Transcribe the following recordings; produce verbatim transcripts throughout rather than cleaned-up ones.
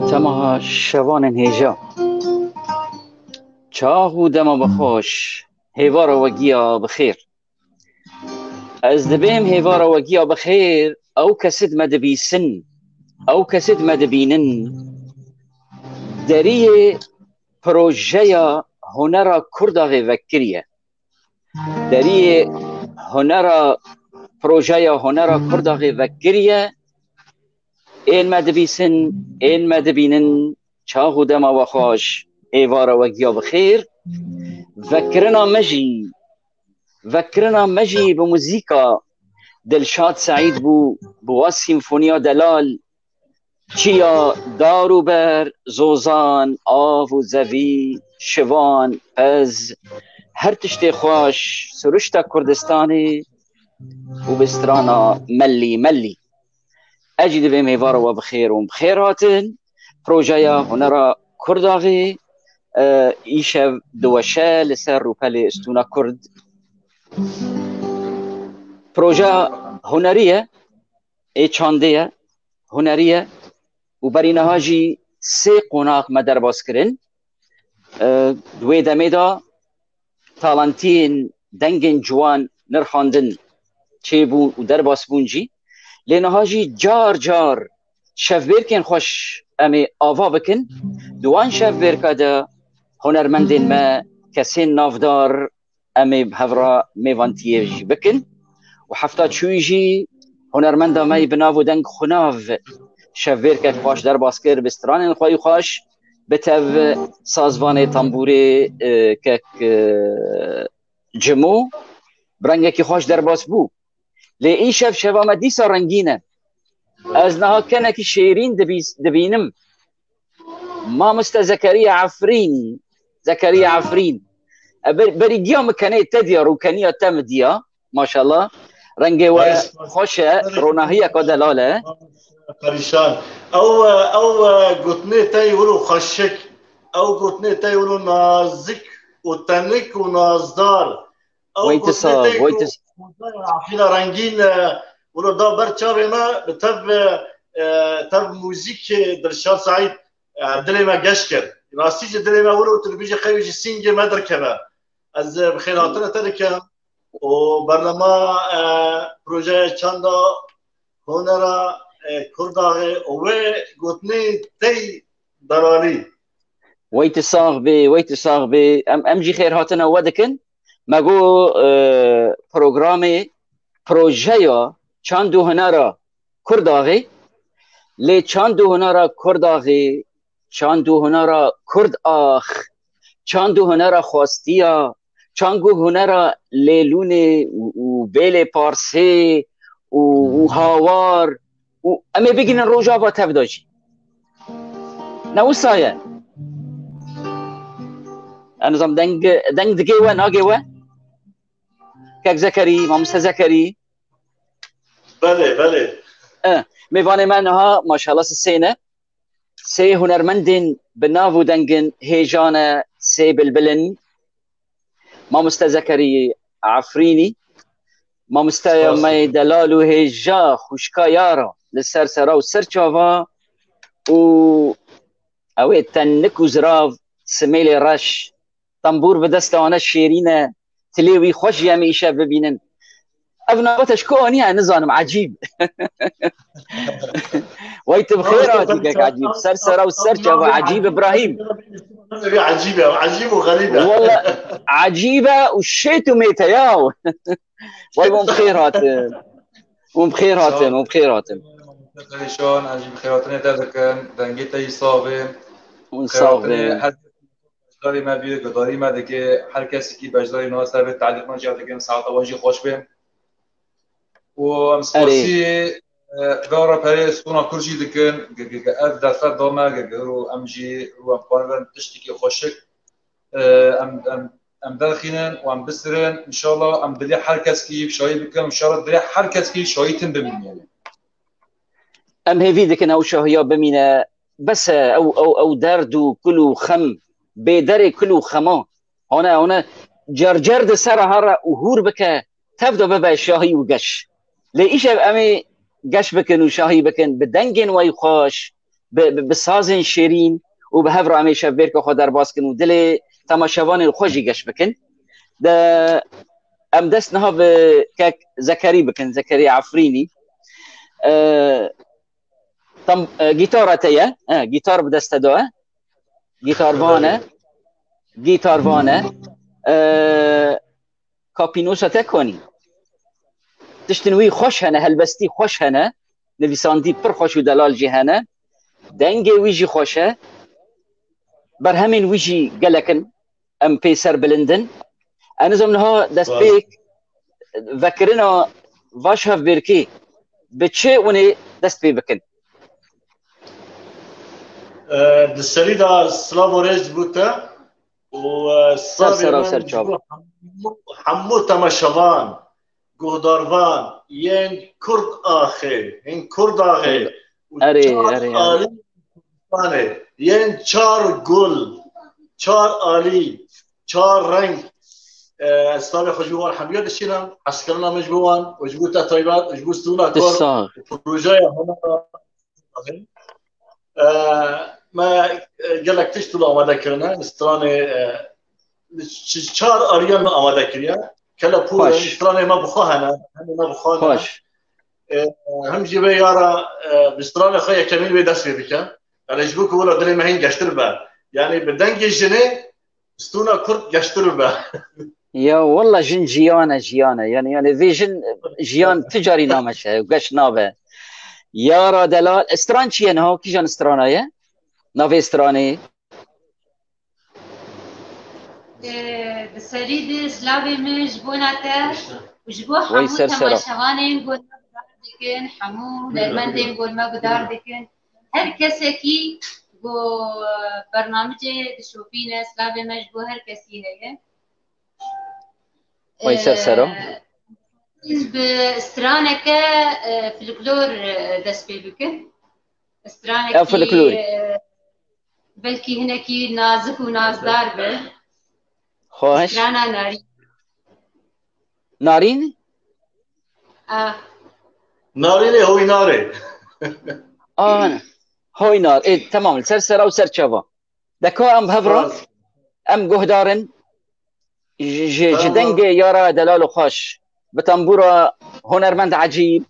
Tema şevanên hêja. Çax û dema bixweş, hêvara we giya bi xêr. Ez dibêm hêvara we giya bi xêr, ew kesê me dibîsin, ew kesê me dibînin. Deriyê projeya hunera Kurdaxê vekiriye. Deriyê hunera, projeya hunera Kurdaxê vekiriye. Ên me dibîsin, ên me dibînin, çax û dema we xweş, êvara we giya bi xêr. Vekirina me jî, vekirina me jî bi muzîka Dilşad Seîd bû, bi wa sîmfoniya delal, çiya, dar û ber, zozan, av û zevî, şivan, pez, her tiştê xweş, siruşta Kurdistanê û bi strana Mellî Mellî. Ez jî divêm êvara we bi xêr û bi xêr hatin. Projeya Hunera Kurdaxê, e, îşev diweşe li ser rûpelê Istûna Kurd. Projeya hunerî ye, ê çandê ye, hunerî ye û berî niha jî sê qonax me derbas kirin. E, di wê demê de talentiyên dengên ciwan nirxandin çêbûn û derbas bûn jî. Lê niha jî car car şevbêrkên xweş em ê ava bikin. Di wan şevbêrka de hunermendên me, kesên navdar, em ê bi hev re mêvantiyê jî bikin. Û hefta çûyî jî hunermenda me yî bi nav û deng Xunav şevbêrkek xweş derbas kir, bi stranên xwe yî xweş, bi tev sazvanê tambûrê, e, kek, e, Cimo, bi rengekî xweş derbas bû. Lê îşev şeva me dîsa rengîn e. Ez niha kenekî şêrîn dibîs-, dibînim. Mamoste Zekeriya Efrîn, Zekeriya Efrîn. E, ber-, berî giya min kenê te diya, rûkeniya te min diya. Maşallah. Rengê we xweş e, ronahiyeka delal e. Perîşan. Ew, ew gotinê te yî wilo xweşik, ew gotinê te yî wilo nazik û tenik û nazdar. Ew Weytisa, gotinê te yî weytis- ku Xwedaya Hîla Rengîn, e, wilo da ber çavê me, bi tev, e, tev muzîkê Dilşad Seîd, e, dilê me geş kir. Rastî jî dilê me wilo tu dibêjî xewê jî sîngê me derkeve. Ez, e, bi xêrhatina te dikim. û bernama, e, projeya çanda hunera, e, Kurdaxê û wê gotinê tey delalî. Wey tu sax bê, wey tu sax bê. Em, em jî xêrhatina we dikin. Me got, e, programê, projeya çand û hunera Kurdaxê, lê çand û hunera Kurdaxê, çand û hunera Kurd ax, çand û hunera xwestiya, çand û hunera lêlûnê û, û bêlê parsê û, û hawar û em ê bigihînin Rojava tev de jî. Ne wisa ye? Ez nizam deng, deng digê we, nagê we? Kek Zekerî, Mamoste Zekerî. Belê, belê. E, mêvanê me niha maşallah sê ne. Sê hunermendên bi nav û dengin hêja ne, sê bilbil in. Mamoste Zekerî Efrînî, mamosteya Spas me dikim. Delal û hêja xwişka yara li ser sera û ser çava û ew ê tenik û zirav, simêlê reş, tembûr bi desta wane şêrîn e, tilê wî xweş jî em ê îşev bibînin. Ev navbeta ji ku aniye nizanim, ecîb. Wey tu bi xêr hatî kek Ecîb. Ser sera û ser çava Ecîb Îbrahîm. Ecîb e, ecîb û xerîb e. Walla ecîb e û şêt û mêt e ya. Wey hûn bi xêr hatin. Hûn bi xêr hatin, hûn bi xêr hatin. Perîşan, em jî bi xêr hatinê te dikin. Dengê te yî sax bê. Hûn sax bin. Her Beşdarî me bî, guhdarî me dike, her kesekî beşdarî niha ser vê te'lîqan jî dikin, saeta wan jî xweş be. Û em Erê. spasî, e, Gara Perê Stûna Kurd jî dikin, ge, ge, ge, ev derfet da me, ge, ge, ro em jî, ro em xwarin tiştekî xweşik, e, em, em, em derxînin û em bisirin. Înşallah em dilê her kesekî şahî bikin, înşallah dilê her kesekî şahî tim bimîne. Em hêvî dikin ew şahiya bimîne. Bes e, ew, ew, ew derd û kul û xem, bêderê kul û xema. Hone, hone, cer cer di ser re here û hûr bike, tev de bibe şahî û geş. Lê îşev em ê geş bikin û şahî bikin, bi dengên wey xweş, bi, bi, bi sazên şêrîn û bi hev re em ê şevbêrka xwe derbas kin û dilê temaşevanên xwe jî geş bikin. De em dest niha bi kek Zekerî bikin, Zekerî Efrînî. E, Tam, e, gîtara te ye. E, gîtar bi dest te de ye. Gîtarvan e. Gîtarvan e. E, kapînosa te konî. Tiştin wî xweş hene, helbestî xweş hene. Nivîsandî pir xweş û delal jî hene. Dengê wî jî xweş e. Berhemên wî jî gelek in. Em pê ser bilind in. Ez nizam niha destpêk vekirina vaş hevbêrkê bi çi winê dest pê bikin? E, di serî de silav û rêz bo te û, e, Ser sera û ser çava. Hemû, hemû temaşevan, guhdarvan, yên Kurd axê, yên Kurd axê û Erê, çar erê, erê. Kurdistanê, yên çar gul, çar alî, çar reng. E, ez silavê xwe ji bo wan hemiya dişînim, hezkirina min ji bo wan û ji bo te taybet û ji bo Stûna Kor û projeya hunera. E, me, e, gelek tişt wilo amade kirine, stranê, e, ç-, çar aliyan me amade kiriye. Kele pûr in, stranê me bi xwe hene, hemî me bi xwe hene. E, hem jî vê yara, e, bi stranê xwe yekemîn wê dest pê bike. Yani ji bo ku wilo dilê me hîn geştir be. Yani bi dengê jinê stûna Kurd geştir bibe. Ya walla jin jiyan e, jiyan e. Yani, yani vê jin jiyan tu carî nameşe, geş nabe. Yara delal, stran çi ye niha? Kîjan strana ye? Navê stranê? Ee, bi serî de silavê min ji bona te û ji bo Wey hemû ser sera. Temaşevanên gol me guhdar dikin, hemû hunermendên gol me guhdar dikin. Her kesekî ku bernamicê dişopîne, silavê me ji bo her kesî heye. Wey ser sera. Ee, bi straneke, e, folklor, e, dest pê bikin. Stranekî, Ev folklorî. E, belkî hinekî nazik û nazdar be. Xweş. Strana Narîn. Narîn? Ah. Narînê hoy narê. An. Hoy nar. Ê, temam, li ser sera û ser çava. Deka em bi hev re, Spas. Em guhdar in. Ji, ji, ji Tamam. Dengê yara delal û xweş. Bi tembûra hunermend Ecîb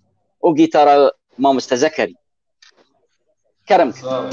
û gîtara mamoste Zekerî. Kerem. Sağ ol.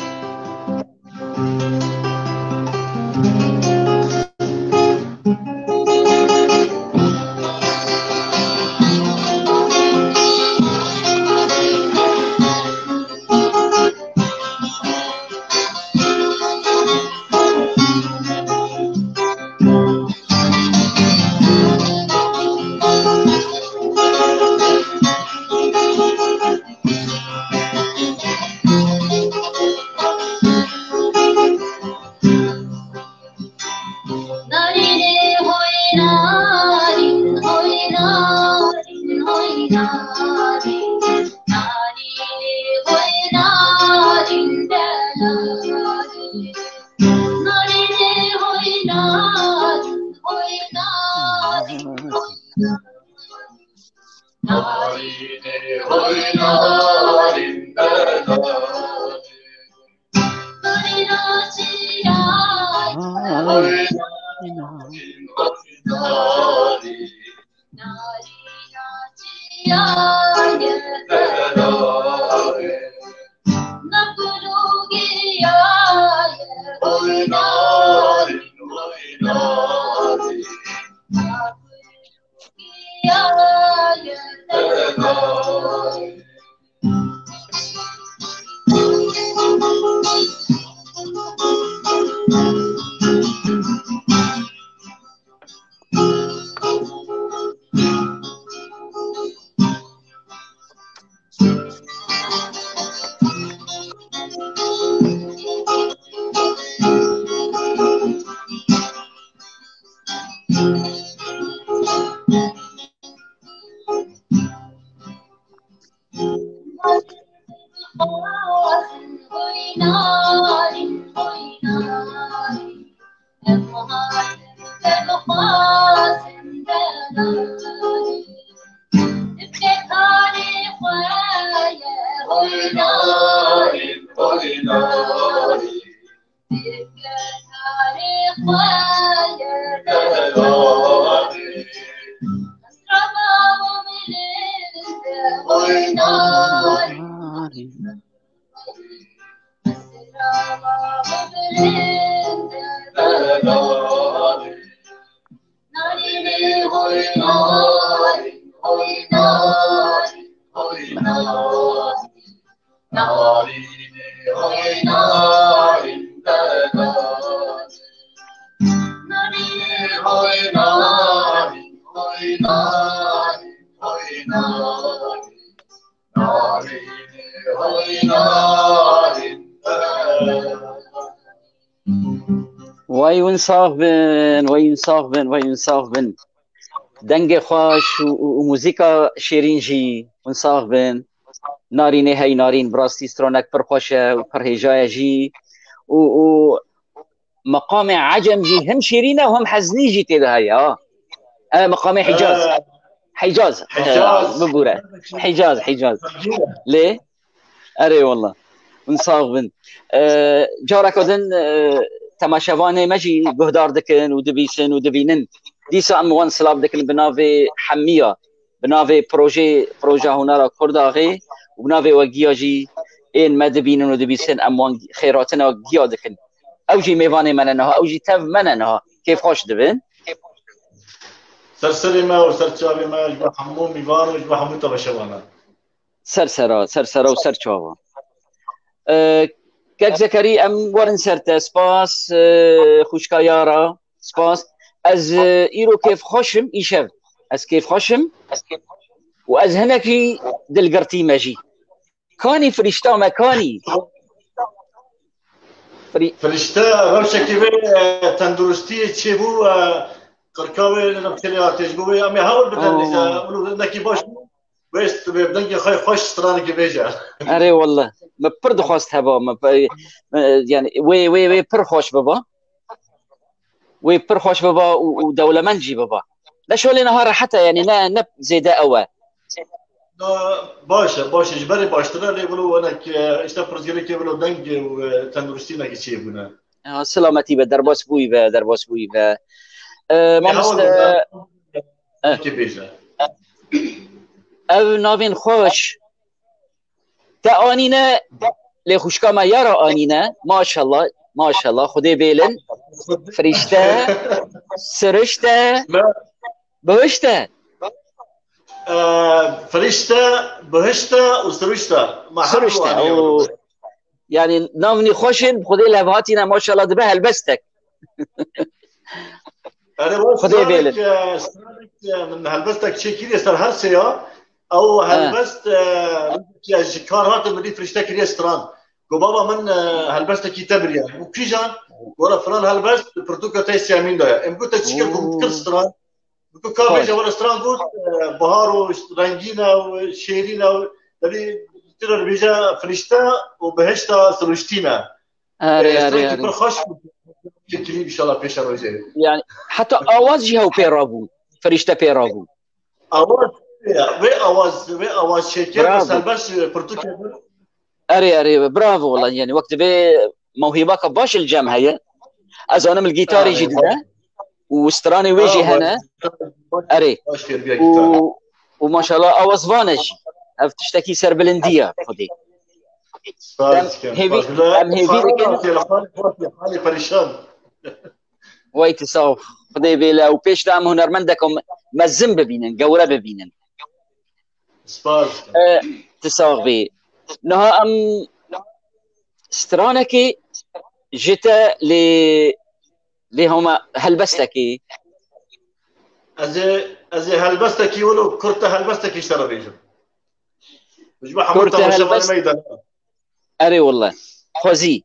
Wey hûn sax bin, wey hûn sax bin, wey hûn sax bin. Dengê xweş û, û, û muzîka şêrîn jî hûn sax bin. Narînê hey narîn, bi rastî stranek pir xweş e û pir hêja ye jî. Û, û meqamê ecem jî hem şêrîn e û hem heznî jî tê de heye, ha. E, meqamê Hicaz. Ee, Hicaz. Hicaz. E, bibûre. Hicaz, Hicaz. Lê, erê wallah. Hûn sax bin. E, careke din, e, temaşevanê me jî guhdar dikin û dibîsin û dibînin. Dîsa em wan silav dikin bi navê Hemiya, bi navê projê, Proja Hunera Kurdaxê û bi navê we giya jî ên me dibînin û dibîsin, em wan xêratina giya dikin. Ew jî mêvanê me ne niha, ew jî tev me ne niha. Kêfxweş dibin. Ser serê me û ser çavê me ji bo hemû mîvan û ji bo hemû temaşevana. Ser sera, ser sera û ser çava. E, Kek Zekerî, em werin ser te. Spas, e, xwişka Yara. Spas. Ez, e, îro kêfxweş im, îşev. Ez kêfxweş im. Û ez hinekî dilgirtî me jî. Kanî firîşta me, kanî. Firî- Firîşte rewşekî vê, e, tenduristiyê çêbû, e, qirka wê li rexçelê hatê ji bo wê em ê hewl bidin, Aa. e, û nekî baş bû. Wê st-, wê dengê xwe xweş stranekî bêje. Erê wallah. Me pir dixwest heba. Me pe-, me, yani wê, wê, wê pir xweş biba. Wê pir xweş biba û, û dewlemend jî biba. Ne şolê niha rehet e, yani ne, ne zêde ew e. Na, baş e, baş e. Ji berê baştir e, lê wilo wenek, e, işte pirsgirêkê wilo deng û, e, tenduristî nekî çêbûne. Ya, silametî be, derbas bûyî be, derbas bûyî be. E, Ya, mamoste, hewl e. Ki bêje. Ev navên xweş. Te anîne, lê xwişka me Yara anîne. Maşallah, maşallah. Xwedê bêlin. Firîşte, sirişte, Me- bihişte. Ee, firişte, bihişte û sirişte. Me hemû Sirişte. anî û, yani navnî xweş in, Xwedê levhatîne, maşallah dibe helbestek. Erê, wek Xwedê stranek, bêlin. e, stranek, e, min helbestek çêkiriye ser her sê ya. Ew Ha. helbest, e, ya ji kar hatin min dî firişte kiriye stran. Go baba min, e, helbestekî te biriye. Û kîjan? Gora filan helbest, pirtûka te siyemîn de ye. Em gote çike ku Oo. kir stran. Tu ka bêje, wele stran got, e, bahar û rengîn e û şêrîn e û, yanî, tu dibêje firîşte û bihişta siruştî ne. Erê, E, erê, stranekî erê. Pir xweş bû. Fikirî, inşallah, pêşerojê. Yani, heta awaz jî hew pê rabû. Firîşte pê rabû. Awaz, ya, wê awaz, wê awaz şêker, Bravo. Bes helbest, e, pirtûkê bir. Erê, erê, bravo, wela, yani, wek divê mewhîbaka baş li cem heye. Ez zanim li gîtarê jî dide. Û stranê wê jî hene. Erê. Û, û maşallah awaz vane jî. Ev tiştekî serbilindî ye xwedê. Em hêvî, em hêvî dikin. Wey tu sax. Xwedê vê le û pêş de em hunermendeka mezin bibînin, gewre bibînin. Spas. E, tu sax bî. Niha em stranekê ji te lê, lê hema helbestekê. Ez ê, ez ê helbestekî wilo kurte helbestekî ji te re bêjim. Ji bo hemû Kurte temaşevanê helbest- me yî de. Erê wele. Xwezî.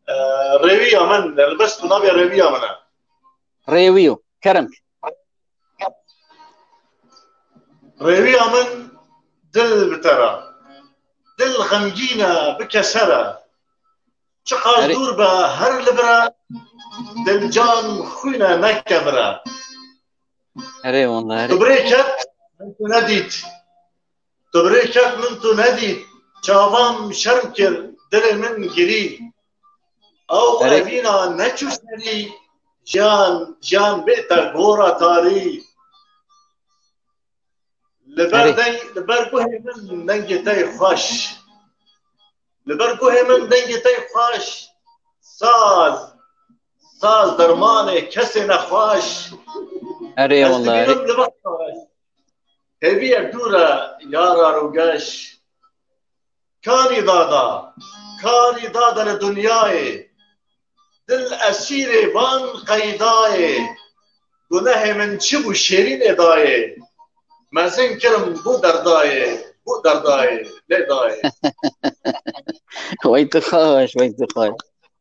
Ee, Rêwiya min, helbest bi navê Rêwiya min e. Rêwiyo. Kerem. Rêwiya min dil bi te re. Dil xemgîn e, bike ser e. Çiqas Erê. Dûr be, her li vir e, dilcan xwîn e, neke vir e. Erê wele, erê. Tu birê ket, min tu nedît. Tu birê ket, min tu nedît. Çavan şerm kir, dilê min girî. Ew Erê. Evîna neçû serî, jiyan, jiyan bê te gora tarî. Li ber Erê. Deng, li ber guhê min dengê te yê xweş. Li ber guhê min dengê te yê xweş. Saz, saz dermanê kesê nexweş. Erê Ez wele, erê. Dibînim li vir xweş. Hêviyek dûr e, yara rûgeş. Karî dada, karî dada li dinyayê. Dil esîrê van qeydayê. Gunehê min çi bû şêrînê dayê. Mezin kirim bû derdayê, bû derdayê, lê dayê. Wey tu xweş, wey tu xweş.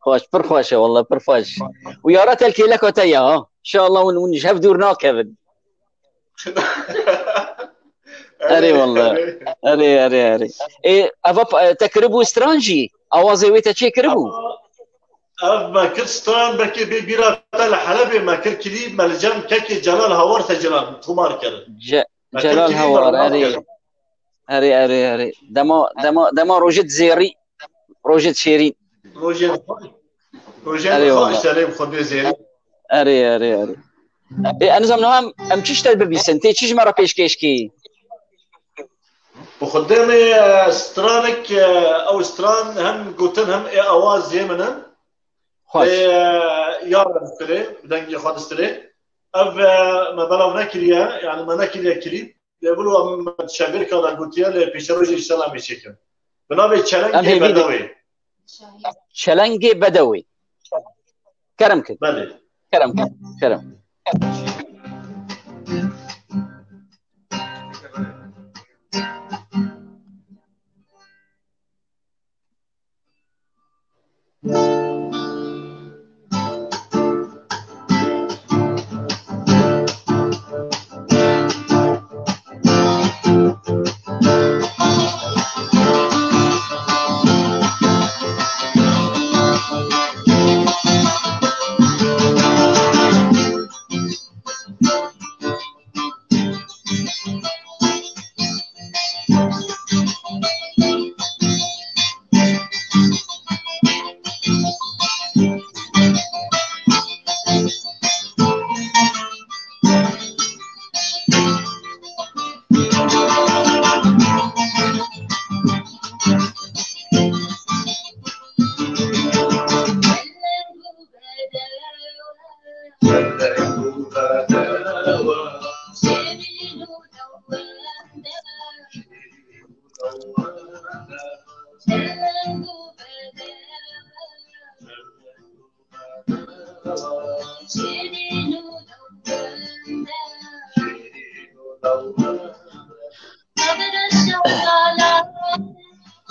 Xweş, pir xweş e, wele pir xweş. Û yara telkêleka te ya, ha. Înşallah hûn, hûn ji hev dûr nakevin. Erê wele. Erê, erê, erê. Ê, eva pa-, te kiribû stran jî? Awazê wê te çê kiribû? Ev me kir stran, belkî bê bîra te li Helebê me kir klîp, me li cem kekê Celal Hawar Secilan tomar kir. Ce-, Me kir Celal klîp, me Hawar, tomar erê. Kir. Erê, erê, erê. Dema, dema, dema rojê dizêrî, rojê şêrîn. Rojên xweş. Rojên Erê xweş, wele. Serê Xwedê zêrî. Erê, erê, erê. Ê, ez nizanim niha em, em çi ji te bibîsin? Tê çi ji me re pêşkêş kî? Bi Xwedê me, e, stranek, e, ew stran hem gotin hem ê awaz yê min in. Xweş. Ê, e, yar em stirê, dengê xwe distirê. Ev, e, me belav nekiriye, yani me nekiriye klîp. Lê wilo em şevbêrka de gotiye, lê pêşerojê înşallah em ê çêkin. Bi navê Çelengê Bedewê. Çelengê Bedewê. Kerem kir. Belê. Kerem kir. Kerem.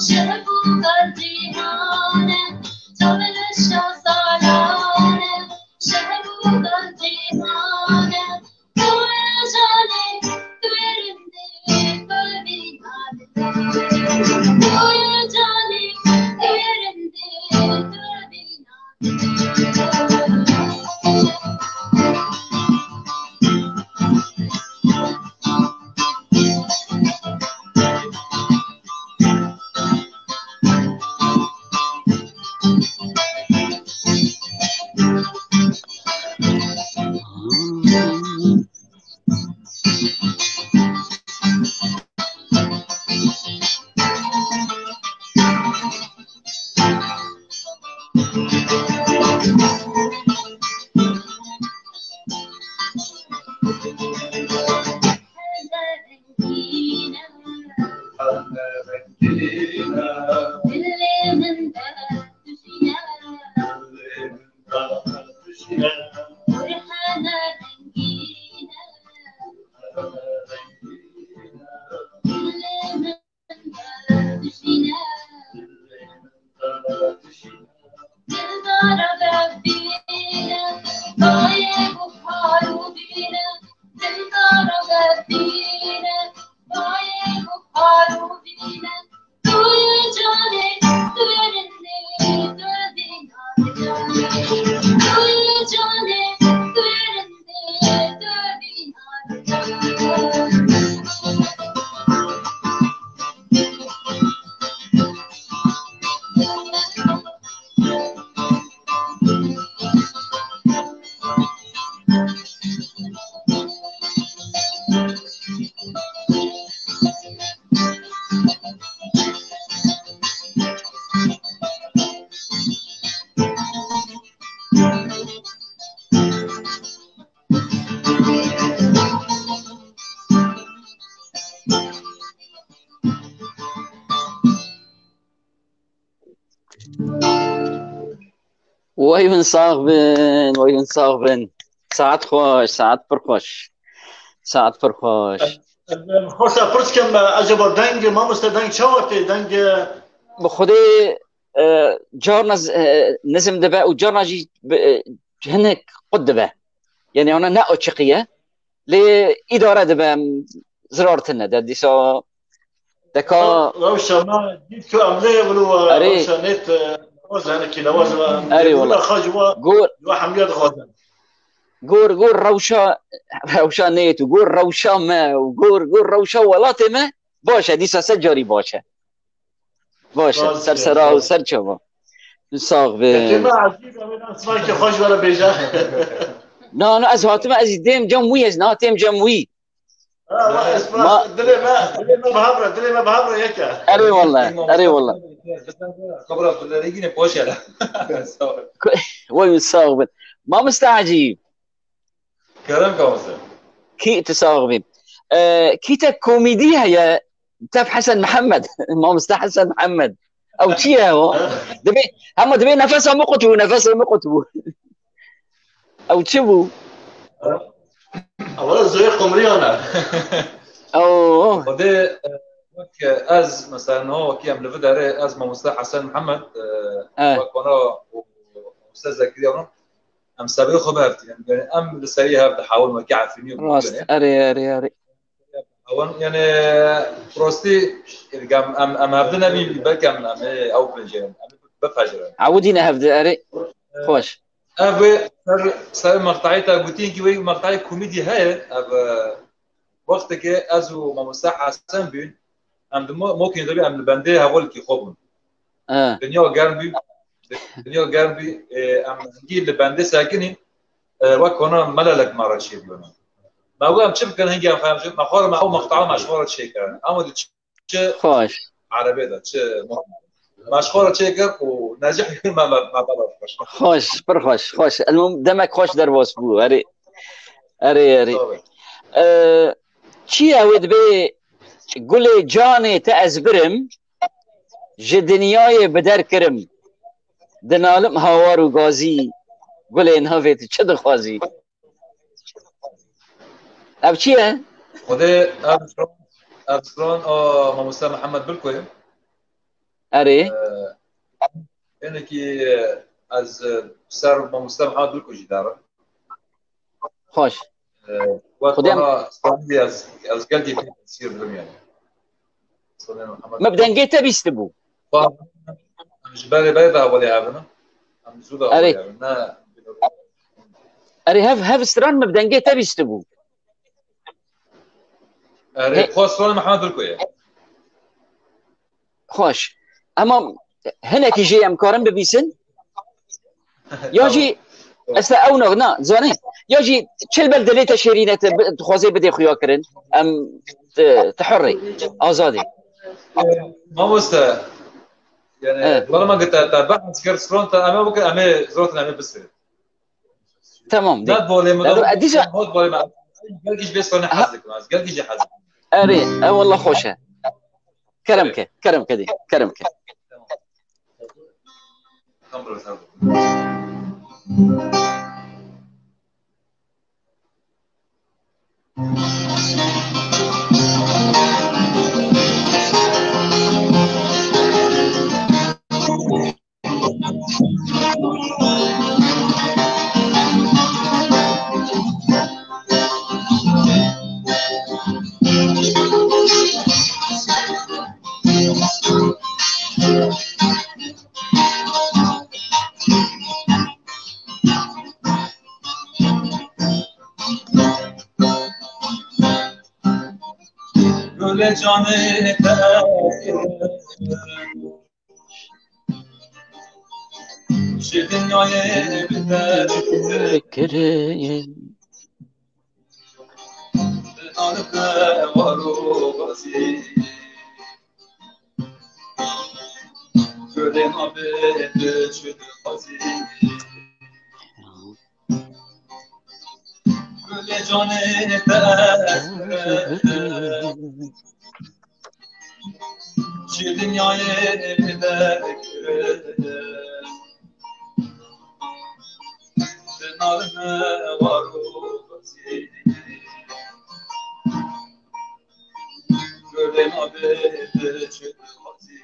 Şehbû bercîhane, çavêle şasalane, şehbû bercîhane, tu yê canê, tu yê rindê, tu yê bînanê. Tu yê canê, tu yê rindê, tu yê bînanê. Wey hûn sax bin, wey hûn sax bin. Saet xweş, saet pir xweş. Saet pir xweş. Em, em, xwesta pirs kim, e, acaba deng, mamoste, deng çawa tê? Deng, e, Bi Xwedê, e, carna z-, e, nizm dibe û carna jî bi, e, hinek qut dibe. Yani ona ne açık ye. Lê îdare dibe, em, zirar tine de. Dîsa deka Rewşa me dît ku em lê wilo, e, Erê. Rewşa nêt, e, newaz, hinekî newaz ve. Erê Dê wala. Wila xac wa, Gor, wa hemiya dixwazin. Gor, gor rewşa, rewşa nêt û gor rewşa me û gor, gor rewşa welatê me baş e. Dîsa sed carî baş e. Baş e. Baş e, ser sera û baş. Ser çava. Sax be. Yekê me Ezîz, em ê sivaykê xweş were bêje. Na, na, ez hatime, ez dêm cem wî, ez na têm cem wî. Ha, ma, ez, ma, dilê me, dilê me bi hev re, dilê me bi hev re yek e. Erê wallah, erê wallah. Xebra bi derê yine boş yere. Sağ ol. Wey sax bin. Mamoste Hecî. Kerem ka wisa. Kî tu sax bî. E, kî te komîdî heye, tev Hesen Mihemed. Mamoste Hesen Mihemed. Ew çi ye o? Dibê, hema dibê nefesa min qut bû, nefesa min qut bû. Ew çi bû? Ewla Zoyê Qumriyan e. Ew. Xwedê, e, wek ez, mesela, niha wekî em li vê derê, ez Mamoste Hesen Mihemed, e, He. Wek wana û Mamoste Zekeriya wan, em sebê xwe bi hev tînin. Yani em li serî hev dihewin wekî Efrînî û Rast, Kurdî ne. Erê, erê, erê. Ewan, yani, rastî, em, em, em hevdi nebîn, belkî em, em ê ew binjêrin, em ê bifejirin. Ewidî ne hevdi, erê. Xweş. Ev ê ser, ser meqtayê te gotîn ki wê meqtayê komîdî heye, ev, e, wextekê ez û Mamoste Hesen bûn, em di mo-, mokên de bî, em li bendê hevalekî xwe bûn. He. Dinya germ bî, dinya germ bî, e, em hingî li bendê sekinîn, e, wek hona melelek me re çêbûne. Me got, em çi bikin, hingî em xwe em çi, me xwe re me ew meqta me ji xwe re çêkirin. Ama di çi, çi Xweş. Erebê de, çi me ji xwe re çêkir û necih kir me, me, me bela xweş. Xweş, pir xweş, xweş. Elmûm demek xweş derbas bû, erê. Erê, erê. Tabii. E, çi ye wê dibê gulê canê te ez birim, ji dinyayê bi der kirim. Dinalim hawar û gazî, gulê navê tu çi dixwazî? Ev çi ye? Xwedê ev stran, ev stran a Mamoste Mihemed Bilkoyê. Erê. Hinekî ez ser mamoste Mihemed Dulko jî derim. Xweş. Wek Xwedê em- wana stranî ez, ez gelkî pê tesîr dikim yani. Stranê Mihemed. Me bi dengê te bîstibû. Em ji berê berê de hevalê hev in. Em zû de Erê. Hevalê hev in. Ne. Erê hev, hev stran me bi dengê te bîstibû. Erê, He- xwe stranê Mihemed Dulko ye. Xweş. Ama hinekî jê em karin bibîsin. Ya jî ez te ew na, na, zanî. Ya jî çil bel dilê te şêrîn e, te bi- dixwazê bidê xuya kirin. Em te, te hurrê. Azadê. Mamoste. Yani, Evet. Bala me gite, te behs kir, stran te, em ê bikin, em ê stran te, em ê bisirin. Tamam. Ne bolê me Ya, da, dîsa- hot bolê me. Gelkî ji bê stranê hez dikim, ez gelkî jî hez dikim. Erê, e wallah xweş e. Kerem ke, kerem ke dî, kerem ke. Tam burası. Gulê canê te ji dinyayê bi te Kirê. Dinarke war û bazî. Gulê navê tu çi dixwazî. Gulê canê te ji dinyayê bi te kirin. Dinarme war û bazî. Gulê navê tu çi dixwazî.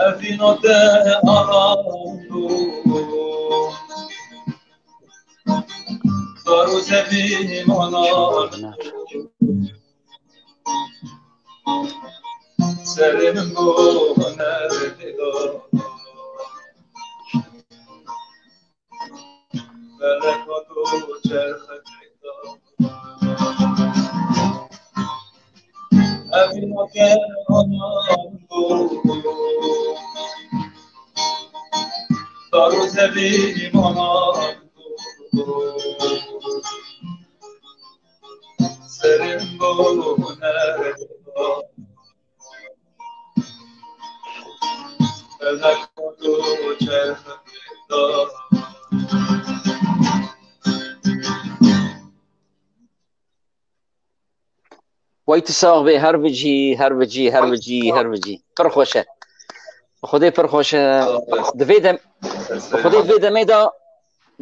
Evîna te arando. Dar û zevî mana. Serê min bo huner tê da. Felek hato çerxe tê da. Evîna te arando. Dar û zevî mana. Serê min bo huner tê da. Wey tu sax bê, her bicî, her bicî, her bicî, her bicî. Pir xweş e. Xwedê pir xweş e. Di vê dem-, bi Xwedê vê demê de,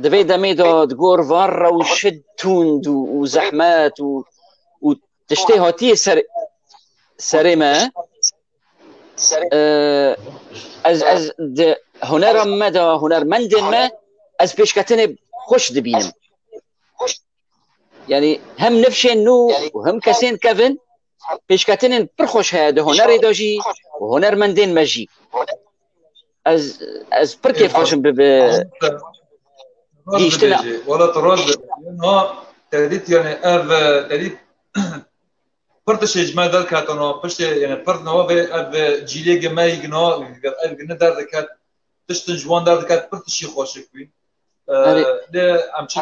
di vê demê de di gor van rewşit tund û, û zehmet û, û tiştê hatiye ser, serê me. Ee, ez, ez di hunera me de, hunermendên me, ez pêşketinê xweş dibînim. Yani hem nifşên nû û hem kesên kevin pêşketinên pir xweş heye di hunerê de jî û hunermendên me jî. Ez, ez pir kêfxweş im bi, bi gihîştina. Wala tu rast dibêjî. No, te dît yani ev, te dît pir tiştê ji me derketino, piştê, yani pir nava vê ev cîlê gi me yî gino, ev gine derdiket, tiştin ji wan derdiket, pir tiştî xweşik bî. Ee, Erê. Lê em çi,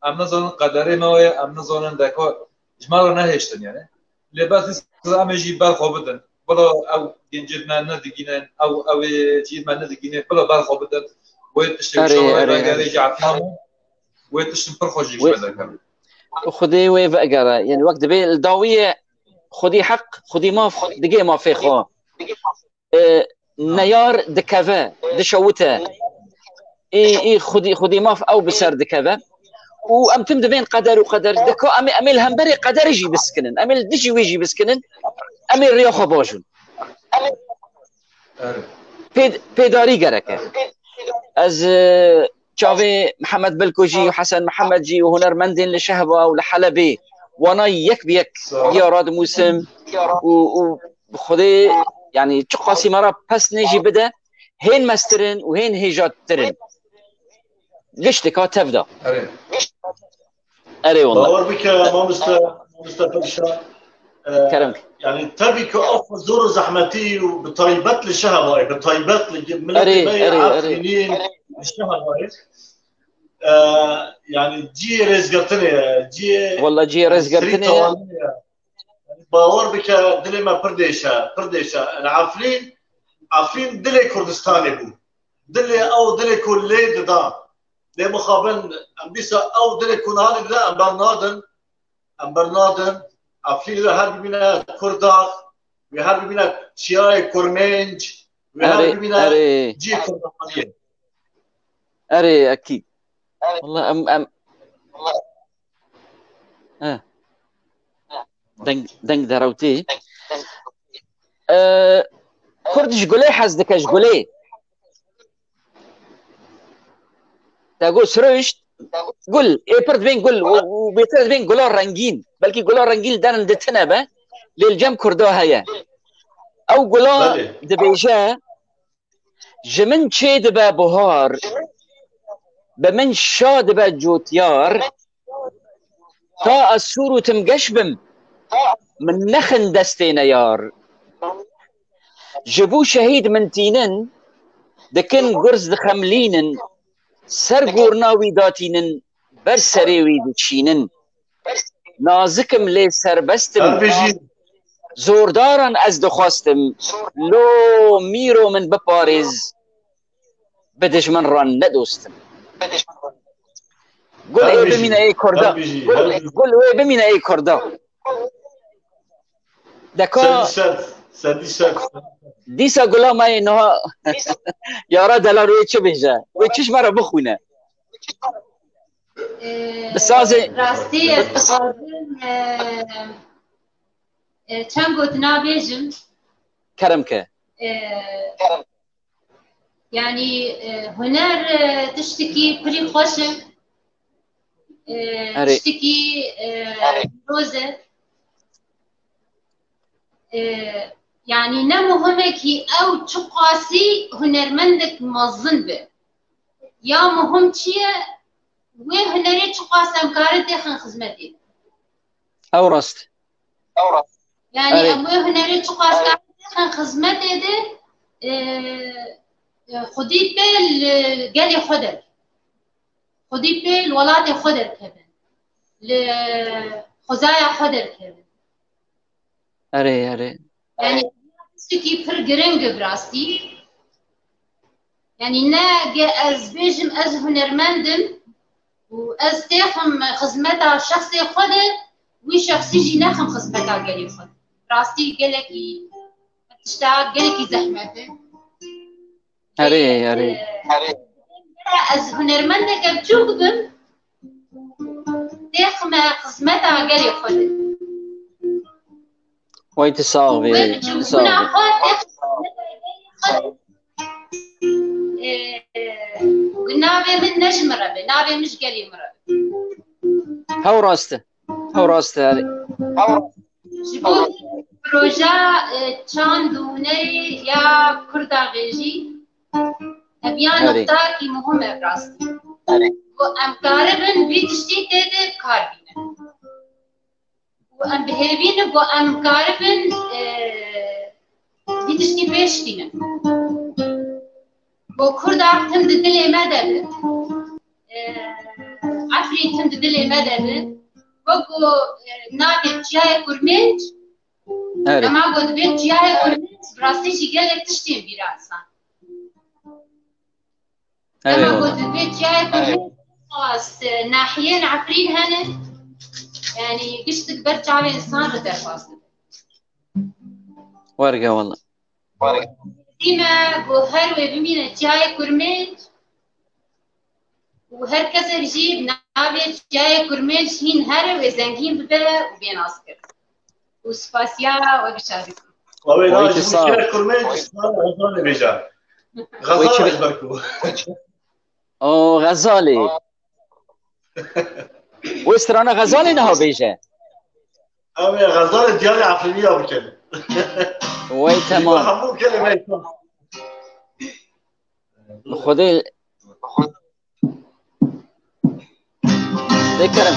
em nizanin qederê me wê, em nizanin deka ji me re nehêştin yani. Lê bes dîsa em ê jî ber xwe bidin. Bila ew gencê me nedigînin, ew, ew ê cî me nedigînin, bila ber xwe bidin. Wê tiştê Erê, wisa wê erê, vegerê erê. Jî efna min. Wê tiştin pir xwe jî Wê- ji me derkevin. Xwedê wê vegere. Yani wek dibê li dawiyê xwedî heq, xwedî maf, digê mafê xwe. E, neyar dikeve, dişewite. Ê, ê xwedî, xwedî maf ew bi ser dikeve. Û em tim divên qeder û qeder. Dika em ê, em ê li hemberê qederê jî biskinin. Em ê li dijî wê jî biskinin. Em ê riya xwe bajin. Erê. Pê-, pêdarî gerek e. Ez, e, çavê Mihemed Bilko jî û Hesen Mihemed jî û hunermendên li Şehba û li Helebê wana yek bi yek Sağ ol. Ya radimûsim û, û bi Xwedê, yani çiqasî me re pesnê jî bide, hên meztir in û hên hêjattir in. Giştika tev de. Erê. Erê wala. Bawer bike, mamoste, mamoste Perşan. E, Kerem. Yani tabii ki ev zor û zehmetî û bi taybet li Şehebayê, bi taybet li miletê Erê, me yê erê, erê. Efrînî li Şehebayê. E, yani cihê rêzgirtinê ye, cihê Wala cihê rêzgirtinê ye. Tawanê ye. Yani bawer bike, dilê me pir dêş e, pir dêş e. Li Efrîn, Efrîn dilê Kurdistanê bû. Dilê ew, dilê ku lê dida. Lê mixabin, em dîsa ew dilê ku niha lê dida, em bernadin. Em bernadin. Efrîn wê her bibîne Kurdax, wê her bibîne çiyayê Kurmênc, wê her Erê, bibîne erê. Cihê Kurdaxaniyê. Erê, ekî. Wala em, em. Eh. Deng, deng derewtî. Eh, Kurd ji gulê hez dike, ji gulê. Te got sirişt, gul, ê pir dibên gul û, û bêtir dibên gula rengîn. Belkî gula rengîn li derin di tine be, lê li cem Kurda heye. Ew gula Belê. Dibêje, ji min çê dibe buhar, bi min şa dibe cotyar, ta ez sûr û tim geş bim, min nexin destê neyar. Ji bo şehîd min tînin, dikin gurz dixemlînin, ser gorna wî datînin, ber serê wî diçînin. Nazik im lê serbest im, Her bijî. Zordaran ez dixwestim, lo mîro min biparêz, bi dijmin re ne dost im. Gul Her ê bijî. Bimîne ê Kurda. Her bijî. Gul, Her bijî. Gul wê bimîne ê Kurda. Deka Sedî sed, sedî sed. Dîsa gula me yê niha yara delal wê çi bêje? Wê çi ji me re bixwîne? Ee, Bi sazê Rastî ez dixwazim, ee, ee, çend gotina bêjim. Kerem ke. Ee, Yanî, e, huner, e, tiştekî pirî xweş e. E, Erê. Tiştekî, e, pîroz e. E, yanî ne muhimekî ew çiqasî hunermendek mezin be. Ya muhim çi ye? Wê hunerê çiqas em karin têxin xizmetê. Ew rast. Yani Erê. Em wê hunerê çiqas karin têxin xizmetê de, e, e, xwedî pê li gelê xwe derkevin. Xwedî pê li welatê xwe derkevin. Li xwezaya xwe derkevin. Erê, erê. Yani tiştekî pir giring e bi rastî. Yani ne ge ez bêjim ez hunermend im û ez têxim xizmeta şexsê xwe de, wî şexsî jî nexim xizmeta gelê xwe de. Rastî gelekî tişta gelekî zehmet e. Erê, erê. Ee, ez hunermendeke biçûk bim, têxime xizmeta gelê xwe de. Wey tu sax bî, Wê tu sax bî. Bûna xwe têxime xizmeta gelê xwe de. Ee, navê min ne ji min re be, navê min ji gelê min re be. Hew rast e. Hew rast e, erê. Ji bo proja, e, çand û hunerê ya Kurda vêjî, ev ya Erê. Nuqtakî muhim e rastî. Ku em karibin vî tiştî tê de bi kar bînin. Û em bi hêvî ne ku em karibin, e, vî tiştî pêş tînin. Ku Kurda tim di dilê me de bi, e, Efrîn tim di dilê me de bi. Wek ku, e, navê çiyayê Kurmênc, Erê. Dema ku dibê çiyayê Kurmênc, bi rastî jî gelek tiştên bîra insan. Erê Dema ku wala. Dibê çiyayê Kurmênc, xas, e, nahiyên Efrîn hene, yanî giştik ber çavê insan re derbas dibe. Werge wala. Dîme ku her wê bimîne çiyayê Kurmênc û her kesek jî bi navê çiyayê Kurmênc hîn here wê zengîn bibe û bê naskirin. Û spasiya we gişa dikim. Wê Wê na ki ji sağ. Şêx Kurmênc ji Xezalê bêje. Wê Xezal çi- ji ber ku. O Xezalê. Wê strana Xezalê niha bêje. Em ê Xezalê diyarê Efrîniya bikin. Wey Ji temam. hemû kelîmeyê Xwedê. Dê kerem.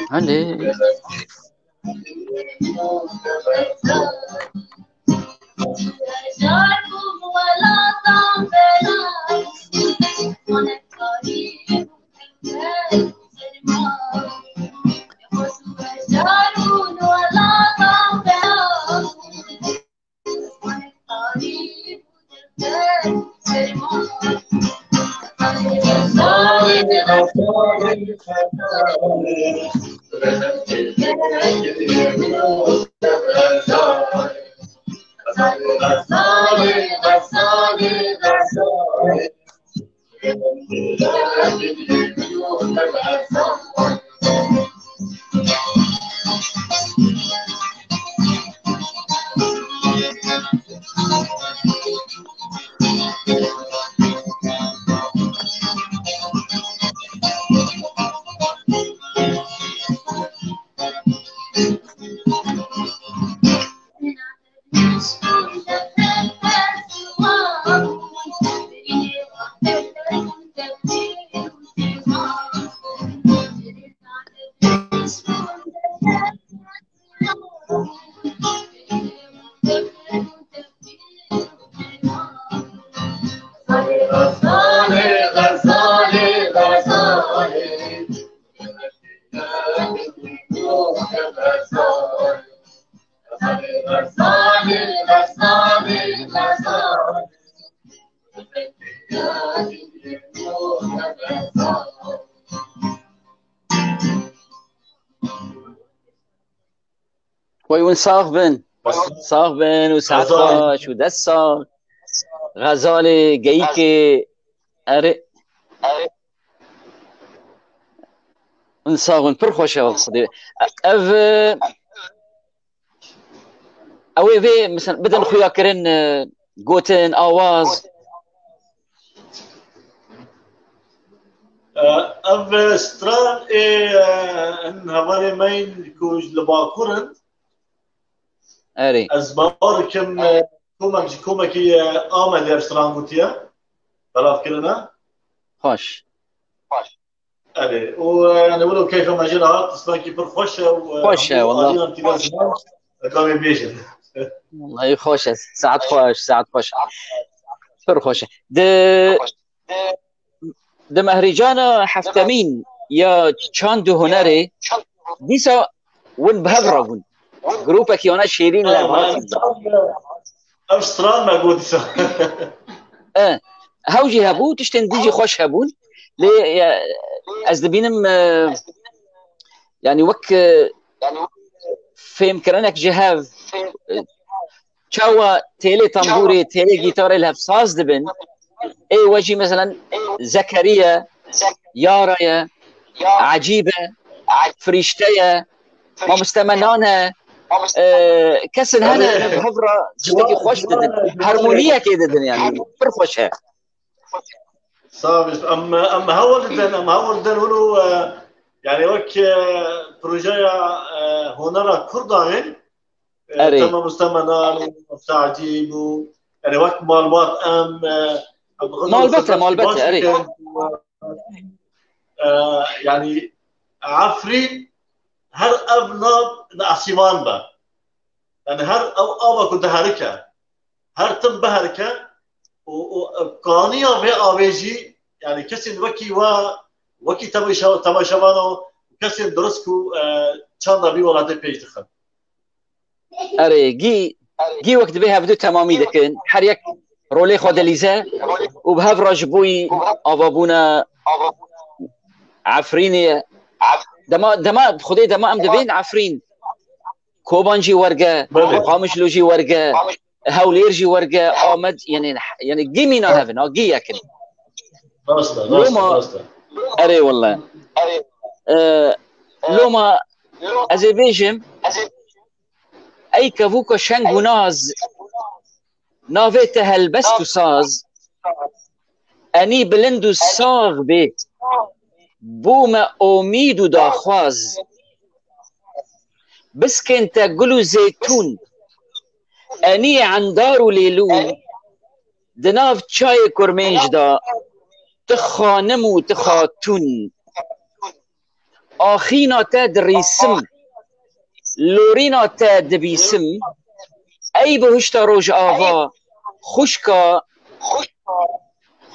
Hadi. Wey hûn sax bin. Sax bin û saet xweş û dest sax. Xezalê, geyikê, erê. Hûn sax bin, pir xweş e, Xwedê. Ev, e, ew ê vê, mesela, bidin xuyakirin, e, gotin, awaz. Ev stran ê, e, hin hevalê me yên ku ji li Bakur in. Erê. Ez bawer dikim, e, komek ji komekî, e, Amedê ev stran gotiye. Belav kirine. Xweş. Erê. Û, e, yani wilo keyfa me jê re hat, strankî pir xweş e û, e, Xweş e, hemû wallah. Aliyan tîne ziman, e, gamê bêjin. Wallahî xweş e. Saet xweş, saet xweş. Pir xweş e. Di, di mehrîcana heftemîn ya çand û hunerê dîsa win bi hev re bûn. Grûpekî wana şêrîn li hev hatin. Ev stran me got dîsa. E, hew jî hebû, tiştên din jî xweş hebûn. Lê, e, ez dibînim, e, yani wek, e, fêmkirinek ji hev, e, çawa têlê tembûrê, têlê gîtarê li hev saz dibin. Ê we jî meselen Zekeriye, Yara ye, Ecîb e, Firîşte ye, Mamoste Menan e, E, kesin hene, hevra tiştekî xweş didin. Harmoniyekê didin yani. Pir xweş e. Sağ ol. Em, em hewl didin, em hewl didin hûn û, e, yani wek, e, projeya, e, honera Kurda hên, e, Erê. Tema Mustemenan û Sa'dî bû. Yani wek malbat em, e, em Malbet e, malbet e, erê. E, yani Efrîn her ev nav li esîman be. Yani her ev ava ku diherike, her tim biherike û, û kaniya vê avê jî, yani kesên wekî we, wekî temaşe-, temaşevano, kesên dirust ku, e, çanda vî welatê pêş dixin. Erê, gî, gî wek divê hevdu temamî dikin. Her yek rolê xwe dilîze û bi hev re ji bo yî avabûna Efrînê. Dema, dema, Xwedê dema em dibên Efrîn. Koban jî werge, Belê. Qamişlo jî werge, Hewlêr jî werge, Amed, yani, yani gî mîna hevin, ha, gî yekin. Rast e, rast e, Loma, rast e. Erê wele. E, Loma, ez ê bêjim, ey kevûka şeng û naz, navê te helbest û saz, enî bilind û sax bê, bo me omîd û daxwaz. Biskên te gul û zêtûn, enî endar û lêlûn, di nav çayê kurmênc de, ti xanim û ti xatûn. Axîna te dirîsim, lorîna te dibîsim, ey bihuşta Rojava, xuşka,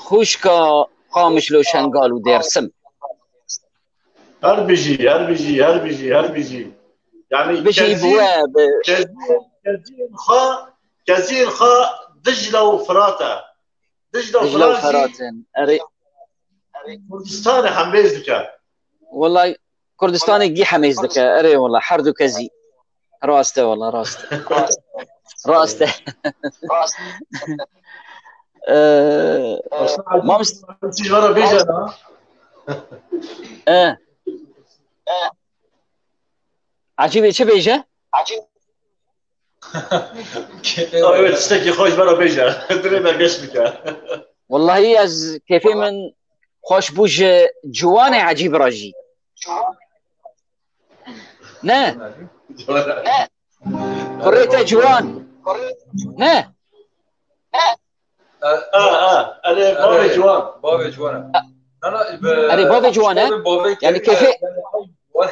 xuşka Qamişlo, Şengal û Dêrsim. Her bijî, her bijî, her bijî, her bijî. Yani Bijî kezî, bi we, bi kezî, kezî xwe, kezî xwe Dicle û Firat e. Dicle û Dicle û Firat jî Firat in. Erê. Kurdistanê hembêz dike. Wellay Kurdistanê gî hemêz dike. Erê wela, her du kezî. Rast e wela, rast e. Rast e. Ee, Aslında Mamis- Çî vara bêje na. Ee. Ecîbê çi bêje? Evet, tiştekî xweş bera bêje. Dilê me geş bike. Wellahî ez kêfê min xweş bû ji ciwanê Ecîb re jî. Ne? Kurê te ciwan. Ne? A, a, a. Erê, bavê ciwan. Bavê ciwan e. Na, na, bi, Erê, bavê ciwan e. Bavê Yani kê-, kêfê, yani, ay, vay.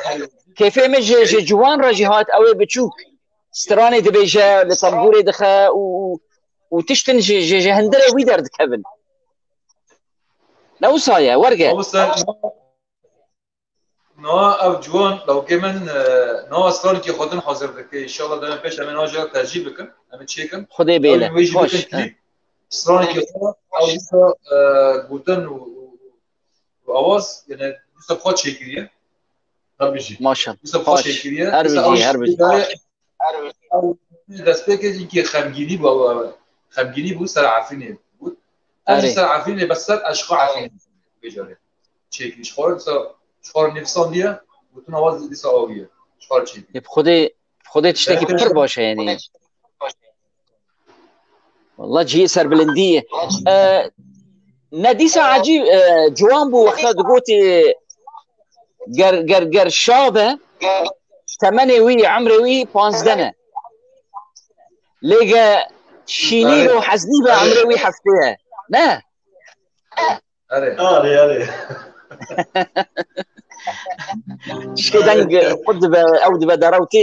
Kêfê min ji, ji ciwan re jî hat, ew ê biçûk. Stranê dibêje, li tembûrê dixe û, û, û tiştin ji, ji, ji hundirê wî derdikevin. Ne wisa ye, werge. Abi sen, na ev ciwan, lawkê min, e, na stranekî xwe din hazir dike. Înşallah demê pêş em ê naja tercîh bikin, em ê çêkin. Xwedê bêle. Ew wê jî Baş, bikin he. Klîp. Stranekî xwe, ew dîsa, e, gotin û, û, û awaz, yani, dîsa xwe çêkiriye. Her bijî. Maşallah. Dîsa xwe Baş. Çêkiriye. Her Dîsa bijî, ew her bijî. Destpêkê jî ki xemgînî bû, xemgînî bû ser Efrînê bû. Ev jî Erê. Ser Efrînê, bes ser eşqa Efrînê bêjarê. Çêkirî. Ji xwe dîsa, ji xwe nivîsandiye, gotin awaz dîsa awiye. Ji xwe çêkirî. Ê, bi Xwedê, bi Xwedê tiştekî Belê. Pir baş e yani. Walla cihê serbilindî ye. E, ne dîsa ecîb, e, ciwan bû wexta digotî ger, ger, ger şa be, temenê wî, emrê wî panzdeh ne. Lê ge şînî û heznî be, emrê wî heftê ye. Ne? Erê. Erê, erê. Tişkê deng xwe dibe, ew dibe derewtê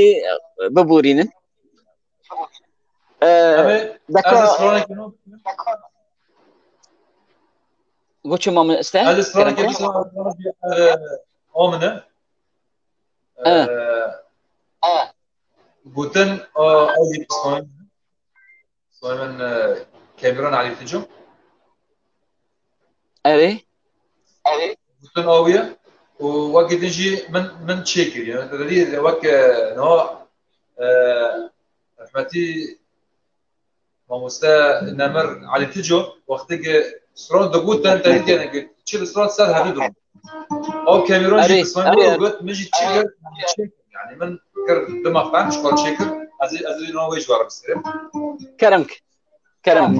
biborînin. Ee, Em ê, deka ez ê stranekî nû Goçê Mamoste? Ez ê stranekî Kerem nû e, Amine. He. Ee, gotin, a, a, Simon, e, Kemiran Ali Tico. Erê. Gotin awiye. Û wekî din jî min, min çêkiriye. Te dî wek, e, niha, e, rehmetî mamoste Nemir Ali Tico, wextê ki stran digotin, te dî yani ki çi bi stran ser hevî digot. Ew Kemiran jî Erê, bi Simon erê. Got, min jî çi got, min çêkir. Yani min kir, dima xwe ji xwe çêkir, ez ê, ez ê nava wê ji we re biserim. Kerem k-, kerem.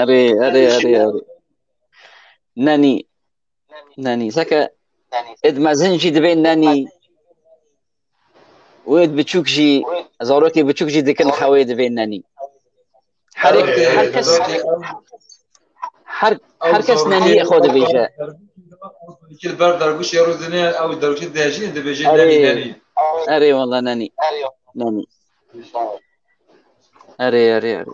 Erê, erê, erê, erê. Nenî. Nenî. Seke êd mezin jî divê nenî. Û êd biçûk jî, zarokê biçûk jî dikin xewê divê nenî. Her, her kes, her, her kes neniyê xwe dibêje. Li ber dergûşê rûdinê ew dergûşê dejî dibêje Erê. Nenî, nenî. Erê wala nenî. Nenî. Erê, erê, erê.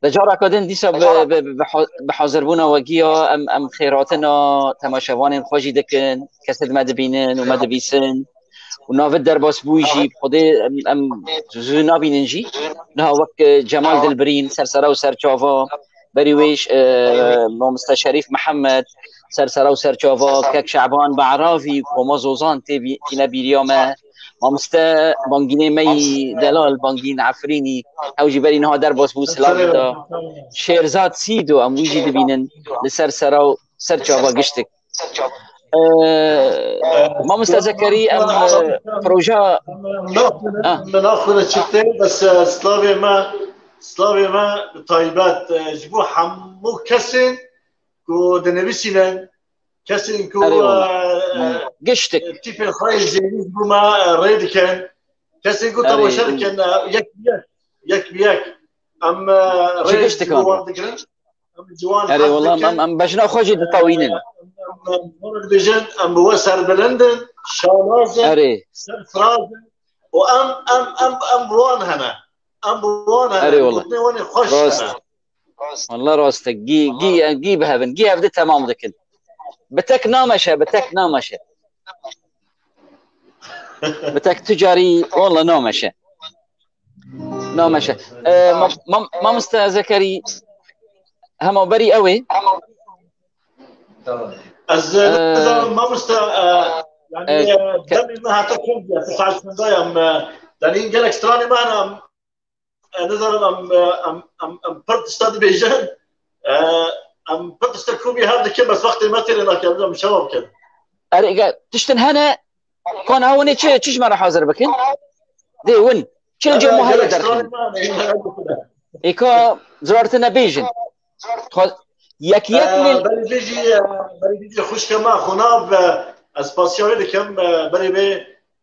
Di careke din dîsa bi, bi, bi, bi ha-, bi hazirbûna we giya em, em xêrhatina temaşevanên xwe jî dikin, kesê di me dibînin û me dibîsin. Û navê derbasbûyî jî bi Xwedê em, em zû nabînin jî. Niha wek, e, Cemal Dilbirîn, sersera û serçava, berî wê jî, e, mamoste Şerîf Mihemed, sersera û serçava, kek Şaban Be'ravî, Koma Zozan tê bî-, tîne bîriya me. Mamoste bangînê me yî delal, bangîn Efrînî, ew jî berî niha derbas bû, silav da. Şêrzad Sîdo, em wî jî dibînin li ser sera û ser çava giştik. Ee, Mamoste Zekerî, em, e, proja. Ah. Min axwine çiftê, bes, e, slavê me, slavê me bi taybet, e, ji bo hemû kesên ku dinivîsînin, Kesên ku, Erê wala. e, e, Giştik. tîpên xwe yê zêrî ji bo me, e, rê dikin. Kesên ku Erê, temaşe dikin, e, yek bi yek, yek bi yek. Em, e, Ji rê giştik ji bo an. wan digirin. Em ji wan Erê, hez wala, dikin. em, em bejna xwe jî ditewînin. Em, em, em, em dibêjin, em bi we serbilind in, şanaz in, Erê. serfiraz in. Û em, em, em, em bi wan hene. Em bi wan hene. Erê, wala. Gotinê wan ê xweş Rast. hene. Wala rast e. Gî, gî, gî bi hev in. Gî hev di temam dikin. Bi tek nameşe, bi tek nameşe. Bi tek tu carî wala nameşe. Nameşe. E, ma-, ma-, mamoste Zekerî hema berî ew ê. Ez, e, Ee, nizanim, mamoste, e, yani, e, e, ke- demê me heta çend diye, tu saet çend ya, em, e, yani, gelek stranê me hene, em, e, nizanim, em, e, em, em, em pir tişta dibêjin, e, em pir tişta komî hev dikin, bes wextê me têrê nake, em şewa bikin. Erê, ge-, tiştin hene, kan hewinê çi, çi ji me re hazir bikin? Dê win. Çi cem muhayê derxin? Êka zirartine bêjin. Xwe-, yek yek Ee, lê- Berî vê jî, e, berî vê jî xwişke me, xwe nav, e, ez spasiya wê dikim, e, berî vê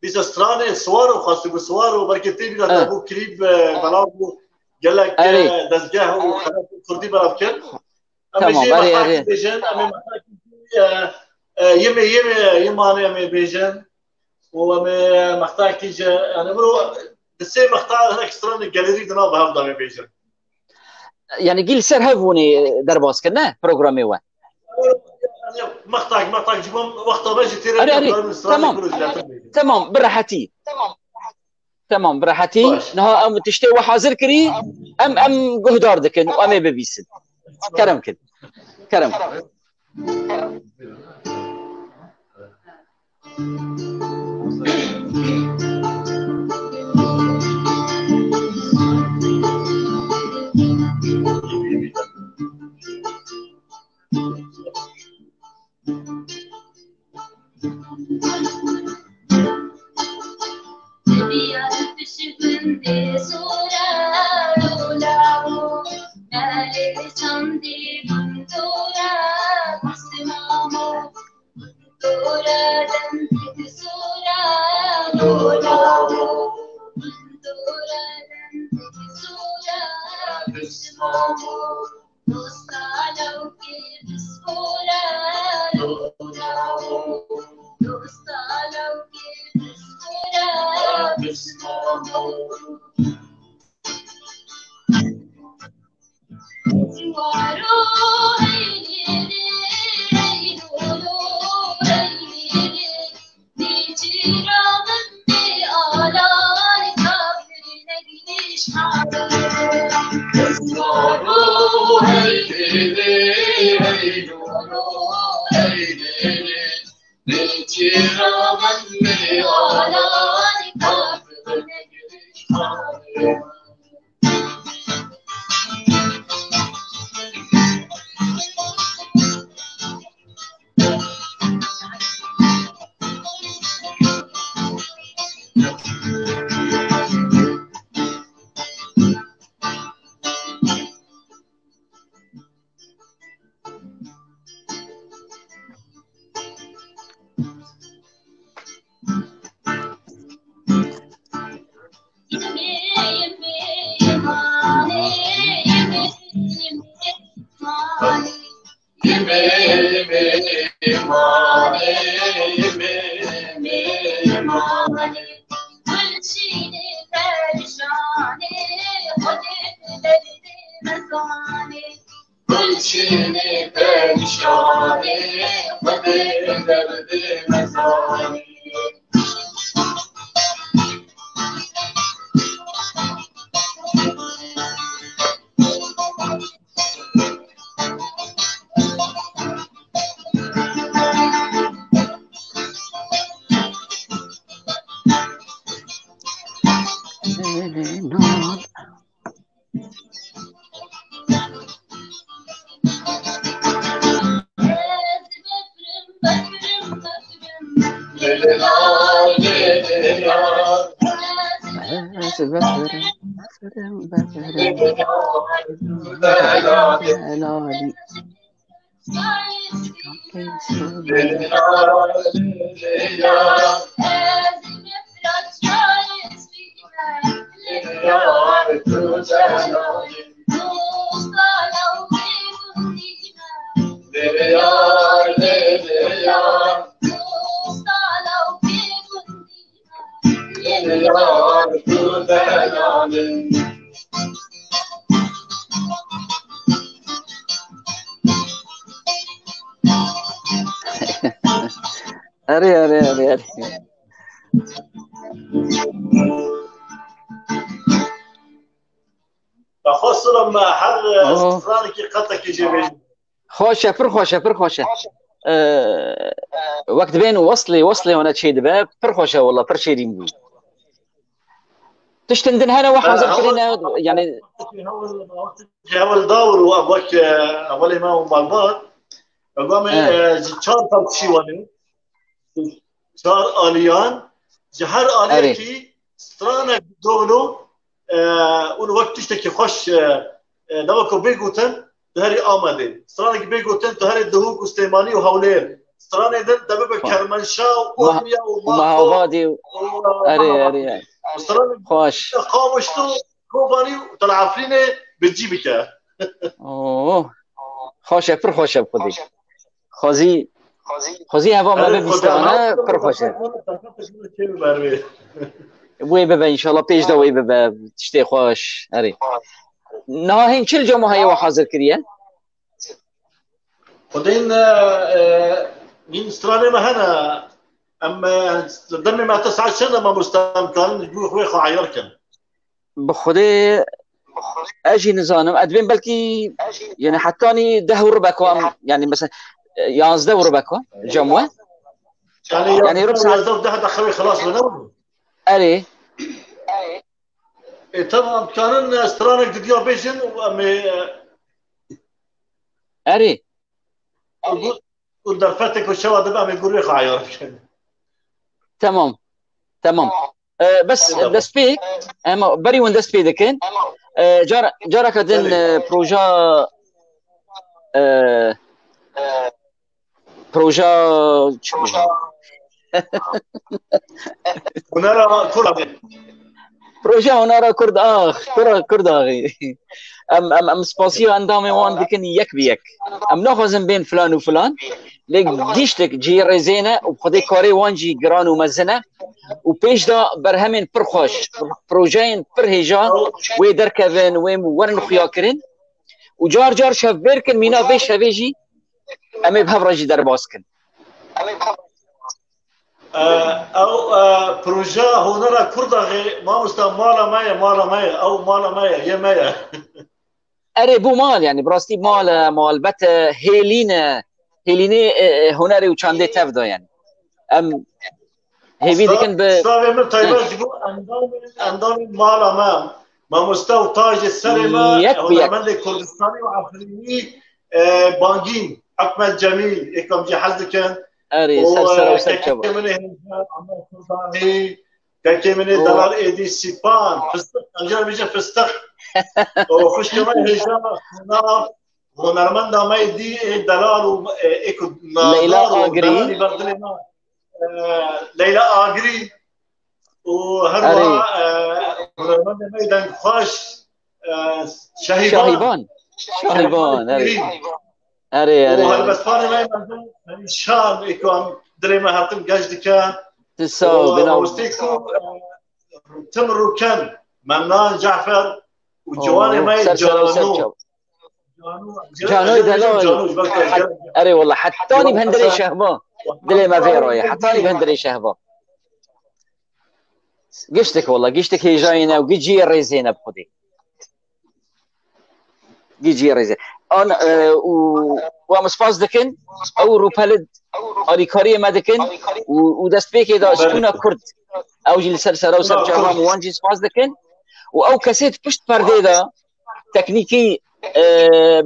bîse stranê siwar û xwestî ku siwar û belkî tê bîra He. te bû klîp, e, belav bû gelek, Erê. e, dezgeh û xelet û kurdî belav kir. Em ê Tamam, jî erê, mextakî erê. bêjin, em ê mextakî jî, e, e, yimê, yimê, yimanê em ê bêjin. Û em ê mextakî jî, yani, miro di sê mexta hinek stranê gelerî di nav hev de em ê bêjin. Yani, gî li ser hev hûnê derbas kir, ne? Programê we. Yani, mextak, mextak ji bo wexta me jî têre Erê, erê. Tamam. Tamam, bi rehetî. Tamam, bi rehetî. Baş. Niha em tiştê we hazir kirî, em, em guhdar dikin û em ê bibîsin. Kerem kin. Kerem. Erê, erê, erê, erê. Daxwaz silam me her, e, Oh. stranekî qetekî jê bêjin. Xweş e, pir xweş e, pir xweş e. Ee, wek dibên weslê, weslê hûne çê dibe, pir xweş e wela, pir şêrîn bû. Tiştin din hene we hazir kirine, yani. Hewl dawir û wek, e, hevalê me û malbat. Ev me, He. e, ji çar tavşî wane. Çar aliyan, ji her Erê. aliyekî stranek dolo, e, û wek tiştekî xweş, e, e, dema ku bê gotin, tu herî Amedê. Stranekî bê gotin, tu herî Duhok û Silêmanî û Hewlêr. Stranê din te bibe Ma-, Kermenşa û Ma-, Urmiye û û Maho Mahavadî û, û, erê, Mahavadî. erê. Stranê Xweş. Qamişlo, Kobanî û Tel Efrînê bi cî bike. Oo. Xweş e, pir xweş e bi xwedî. Xwezî, xwezî heva me Erê, bibîstane, Xwedê pir xweş e. Wê bibe, înşallah, pêş de wê bibe, tiştê xweş. Erê. Niha hîn çil cemo heye we hazir kiriye? Xwedên, e, e, hîn stranê me hene. Em, e, demê me heta saet çend e mamoste em karin ji bo xwe xwe eyar kin? Bi Xwedê ez jî nizanim. Ez dibêm belkî, yani, hetanî deh û ribeko em, yani, mesela, e, yazdeh û ribeko cem we. Yani, Yani, rib saet yazdeh û deh deqe wê xilas be, ne? Erê. E, tamam, dikarin, e, stranek didiya bêjin û em ê, e, Erê. û gu-, û derfetê ku şewa dibe em ê gurê xwe eyar bikin. Tamam. Tamam. E, bes Tamam. destpêk, em berî win dest pê dikin. E, cara, caraka din, Belê. e, proja, e, proja çi bû? Hunera Kurd. Proja Hunera Kurd, ax, Kurd, Kurd axî. Em, em, em spasiya endamên wan dikin yek bi yek. Em naxwazin bên filan û filan, lê giştik cihê rêzê ne û bi Xwedê karê wan jî giran û mezin e. Û pêş de berhemên pir xweş, projeyên pir hêja wê derkevin, wê werin xuyakirin. Û car car şevbêrk in, mîna vê şevê jî em ê bi hev re jî derbas kin. E, ew, e, projeya Hunera Kurdaxê, mamoste, mala me ye, mala me ye, ew mala me ye, yê me ye. Erê, bû mal, yani, bi rastî mal e, malbet e, hêlîn e, hêlînê, e, e, hunerê û çandê tev de, yani. Em hêvî Sta-, dikin bi stavê min taybet Hı. ji bo endamên, endamên mala me, mamoste û tajê serê me, Yek bi yek. hunermendê Kurdistanî û Efrînî, e, Bangîn, Hikmet Cemîl, êk em jê hez dikin. Erê, û, ser, ser, e, ser kekê çava. min ê hêja, Amer Kurdanî, kekê min ê Û delal Êdî Sîpan, Fistiq, em jê re bêjin Fistiq. Û xwişkê me hêja, Hunermenda me yê dî ê delal û, e, ê ku Leyla nadar û Agirî. delalî ber dilê me, e, Leyla Agirî û her Erê. wiha, e, hunermendê me yê dengxweş, e, Şehîban. Şahîban. Şahîban, erê. Şehîban. Erê, erê, Û erê. helbestvanê me yê mezin, Perîşan, ê ku em dilê me her tim geş dike. Tu sağ ol, Û bina. mostê ku, e, tim rûken, Mennan Cafer û Oo, ciwanê me yê ser, ser, ser, Cano. ser. Cano, Canoy Cano, delal. Cano, belki Hat-, erê wala, hetanî bi hendirê şehba. Dilê me vê royê. Hetanî bi hendirê şehba. Giştik wala, giştik hêjayê ne û giciyê rêzê ne bi Xwedê. Giciyê rêzê. An, e, û, û em spas dikin, ew rûpelid alîkariyê me dikin û, û destpêkê de Belê. Stûna Kurd. Ew jî li ser sera û ser Stûna çavan Kurd. wan jî spas dikin. Û ew kesê di pişt perdê de teknîkî, e,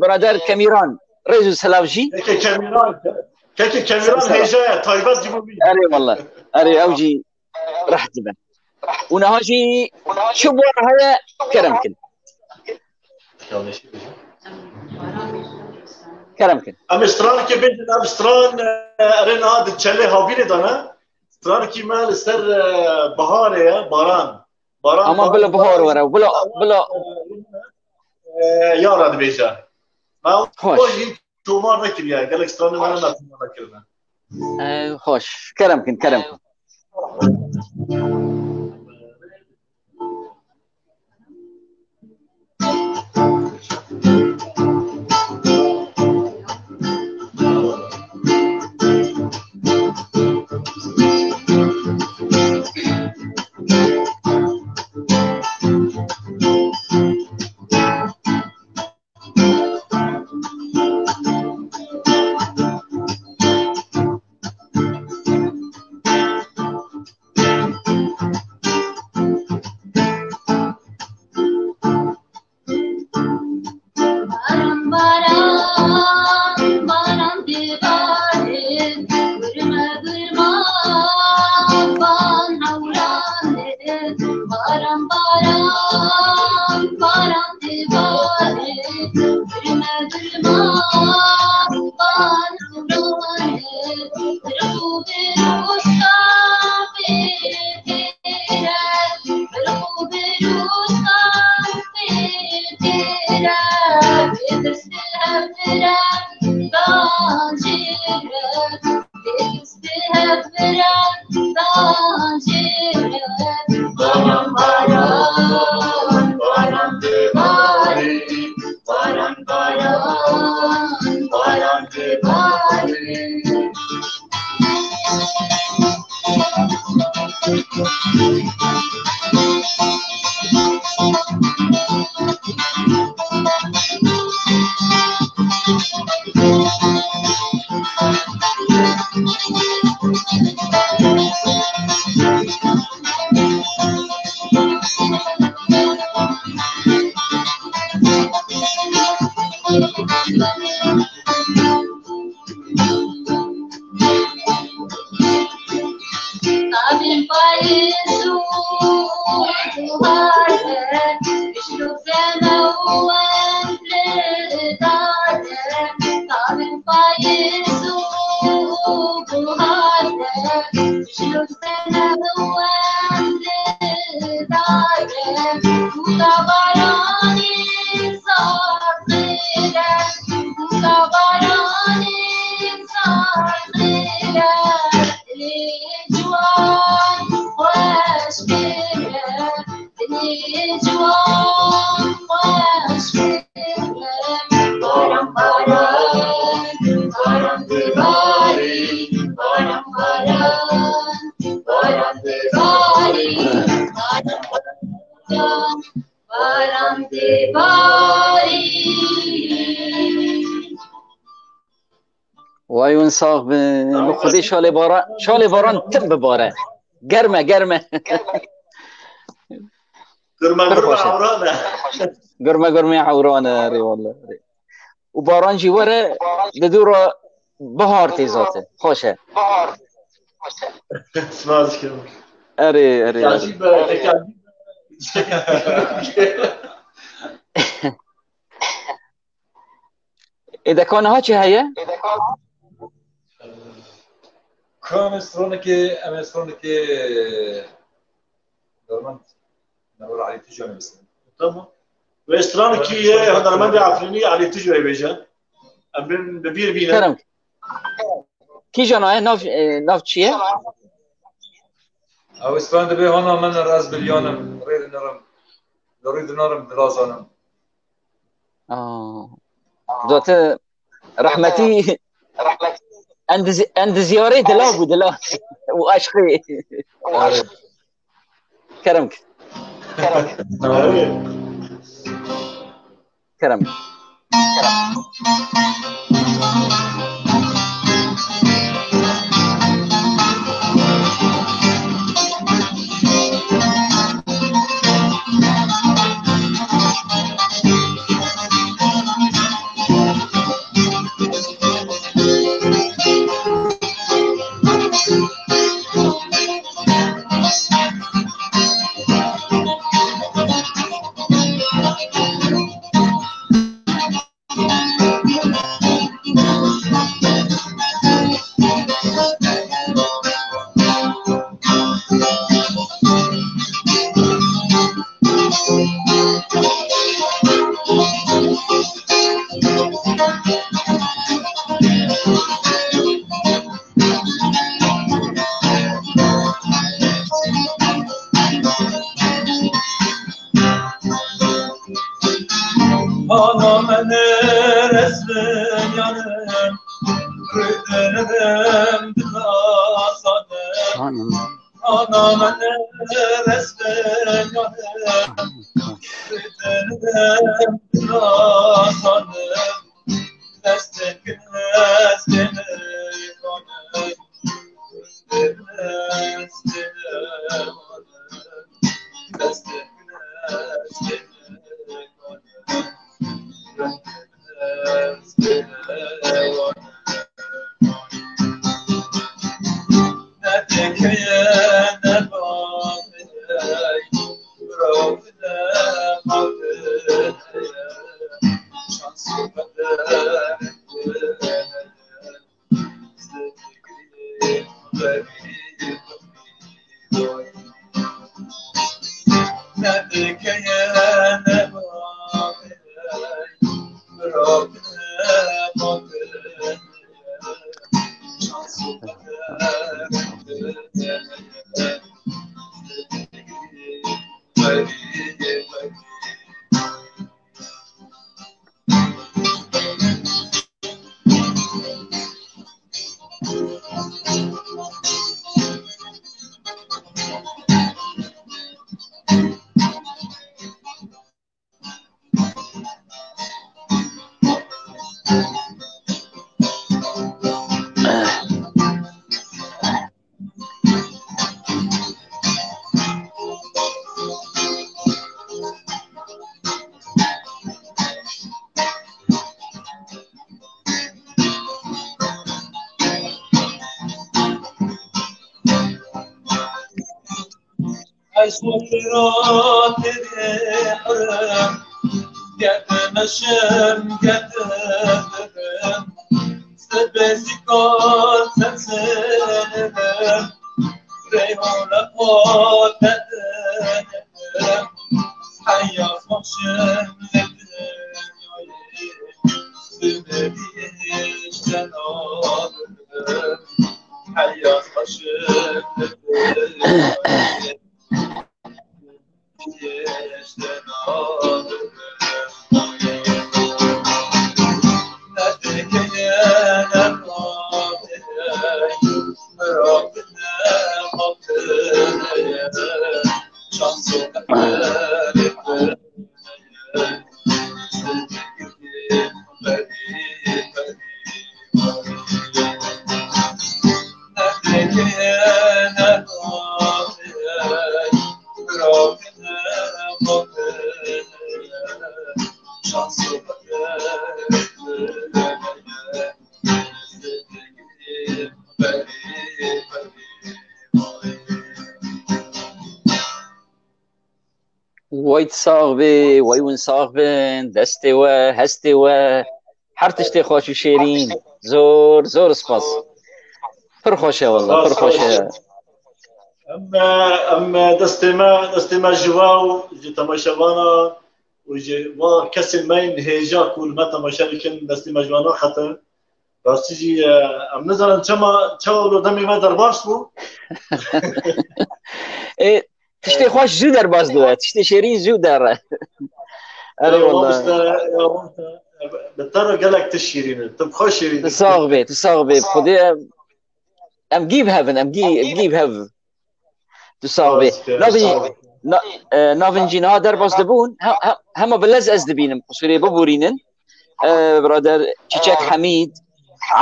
birader Kemîran, rêz û selav jî. Kekê Kemîran, Kekê Kemîran Sağ ol. hêja ye, taybet ji bo wî. Erê wele. Erê, ew jî reh dibe. Û niha jî çi bor heye, kerem kin. Kerem kin. Em ê stranekê bêjin, ev stran, e, erê niha di çelê havîrê de ne. Stranekî me li ser, e, biharê ye, baran. Baran, ama baran, bila bihar baran, were, bila, bila. E, yara dibêje. Me Hoş. Xwe jî tomar nekiriye. Gelek stranê me ne tomar nekirine. E, hoş. Kerem kin, kerem kin. Baran, baran, baran dibare, gurma, gurma, van hewrane. Baran, baran, baran dibare, gurma, gurma, van hewrane. Rû bi rûşka pê têre, rû bi rûşka pê têre, bi dest bi hev re dan jê re, bi dest bi hev re dan jê re. Baran, baran, baran dibarî, baran, baran, baran dibarî. Tabîn payîz û buhar e, bijlo zeme û em li dar e. Tabîn payîz û buhar e, bijlo zeme û em li dar e. Bûka baranî zafir e, bûka baranî zafir e. Dilê ciwan xweş bêre, dilê ciwan xweş bêre. Baran, baran, baran dibarî, baran, baran, baran dibarî, baran, baran, baran dibarî. Way hûn sax bin. Bi Xwedê şalê baran, şalê baran tim bibare. Germe, germe. Gurme gurme hewran e. Gurme gurme hewran e, rê wele. Û baran jî were, di dû re bihar tê zaten. Xweş e. Spas dikim. Erê, erê, erê. Tekî be, tekî be. Ê, de ka niha çi heye? Ka em ê stranekê, em ê stranekê, Derman, Merwar Elî Tijo nivîsîne. Tamam. Wê stranekî yê hunermendê Efrînî Elî Tijoyê bêje. Em bin bi bîr bînin. Kerem. Kîjan e? Nav, e, nav çi ye? Ew stran dibê hona min, ez biliyanim, rê dinerim. Li rê dinerim, dilazanim. Aa. Zaten rehmetî en di zi-, en di ziyarê dila bû, dila. Û aşqî. Kerem. Kerem. Ana me resmin yanım, rüdünüm dinasanım. Ana me resmin yanım, rüdünüm dinasanım. Destê min, destê min, destê min, destê min, destê min, destê min. Wey tu sax bê, wey hûn sax bin, destê we, hestê we, her tiştê xweş û şêrîn. Zor, zor spas. Pir xweş e walla, pir xweş e. Em, em destê me, destê me ji we û ji temaşevana û ji va kesên me yên hêja ku li me temaşe dikin, destê me ji we naxete. Rastî jî, e, em nizanin çema, çawa wilo demê me derbas bû. Ê, tiştê xweş zû derbas dibe, tiştê şêrîn zû dere. Erê wala. Mamoste, ya mamoste, bi te re gelek tişt şîrîn e. Tu bi xwe şîrîn Tu sax bê, tu sax bê. Xwedê em, em gî bi hev in, em gî, em gî bi hev. Tu sax bê. Navên, na, e, navên jî niha derbas dibûn. He, he, hema bi lez ez dibînim. Qusûrê biborînin. E, birader Çiçek Hemîd,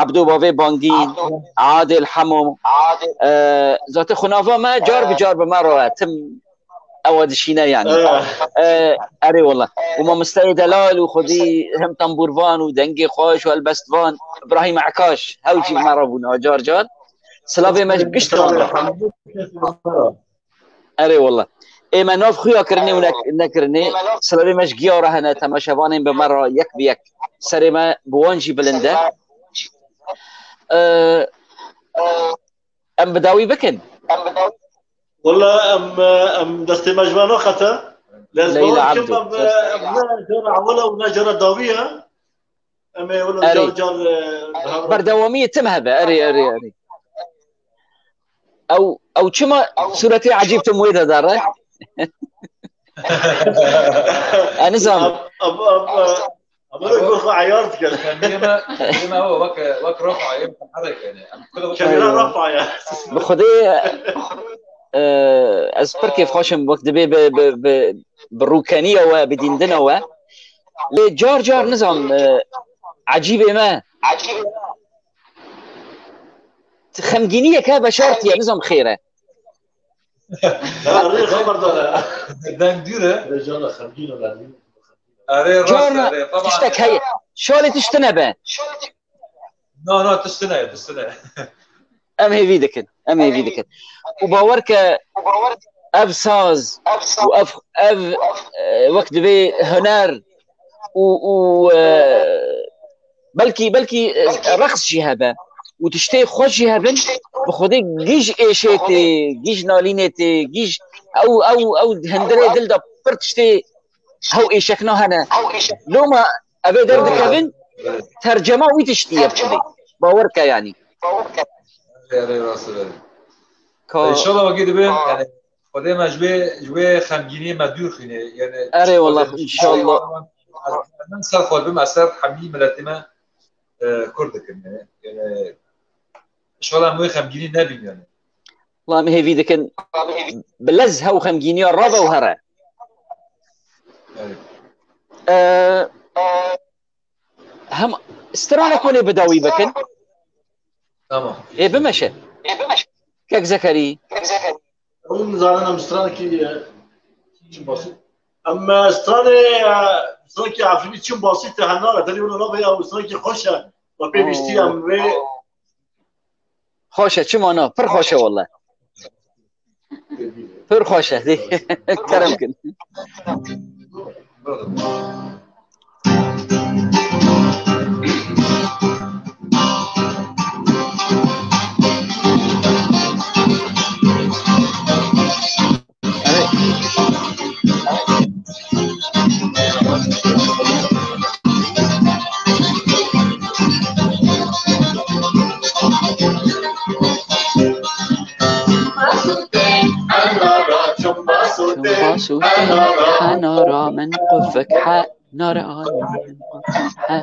Ebdo Bavê Bangîn, Adil Hemo. E, zaten xunava me car bi car bi me re ye. Tim ewa dişîne yani. E, erê wala. Û mamosteyê delal û xwedî hem tembûrvan û dengê xweş û helbestvan Ibrahîm Ekaş. Hew jî bi me re bûn ha car car. Silavê me ji gişt wan re. Erê wala. Ê me nav xuya kirinê û nek-, nekirinê. Silavê me ji giya re hene, temaşevanên bi me re yek bi yek. Serê me bi wan jî bilind e. Ee, em bi dawî bikin. Wala em, em destê me ji me naxete. Lê ez Leyla bawer dikim Abdû. Em, em ne cara ewil e û ne cara dawî ye. Em ê wilo Erê. car car, e, bi hev re Berdewamiyê tim hebe. Erê, erê, erê. Ew, ew çima sûretê ecîb tim wê de dere? Ez nizanim. Ab-, ab-, ab-, Ama da korku ayar diker. Kendime, kendime o bak, bak rafa, yem hareket yani. Kamera rafa ya. Bi Xwedê, e, ez pir kêfxweş im wek dibê bi, bi, bi, bi rûkeniya we, bi dîndina we. Lê car car nizam, e, ecîbê me. Xemgîniyek hebe şertiye, nizam xêr e. Ya, rê xeber dane. Deng dûr e. Rê cana xemgîn e, ben. Erê, rast, Carna erê, tamam. Tiştek heye. Şalê tiştine be. Na, na, tiştine, tiştine. Em hêvî dikin. Em hêvî dikin. Û bawer ke ev saz û ev, ev, e, wek divê huner û, û, e, belkî, belkî, e, reqs jî hebe û tiştê xweş jî hebin, bi Xwedê gîj êşê tê, gîj nalînê tê, gîj ew, ew, ew hundirê dil de pir tiştê hew êşekna hene. Loma evê derdikevin, tercema wî tiştî ye bi Xwedê. Bawer ke yanî. Erê, rast e. Ka- Înşallah wekî dibe, yani, Xwedê me ji wê, ji wê xemgîniyê me dûr xîne. Yani, Erê, wallah, înşallah. Min ser xwe bim, ez ser hemî miletê me, e, Kurd dikim, yani. Yani, înşallah em wê xemgînî nebîn, yani. Wallah, em hêvî dikin, bi lez hew xemgîniya rabe û here. Evet. E, hem stranek hûn ê bi dawî bikin. Tamam. Ê bimeşe. Kek Zekerî. Hûn zanin em stranekî, e, çi basît. Em, e, stranê, e, stranekî Efrînî çi basît e, hena, e, telî hûn rabe ya, stranekî xweş e. We pê bîstî em vê Xweş e, çima na? Pir xweş e wele. Pir xweş e. Kerem kin. Çimba sûtê, hena ra min qufik he, nare anî min qufik he.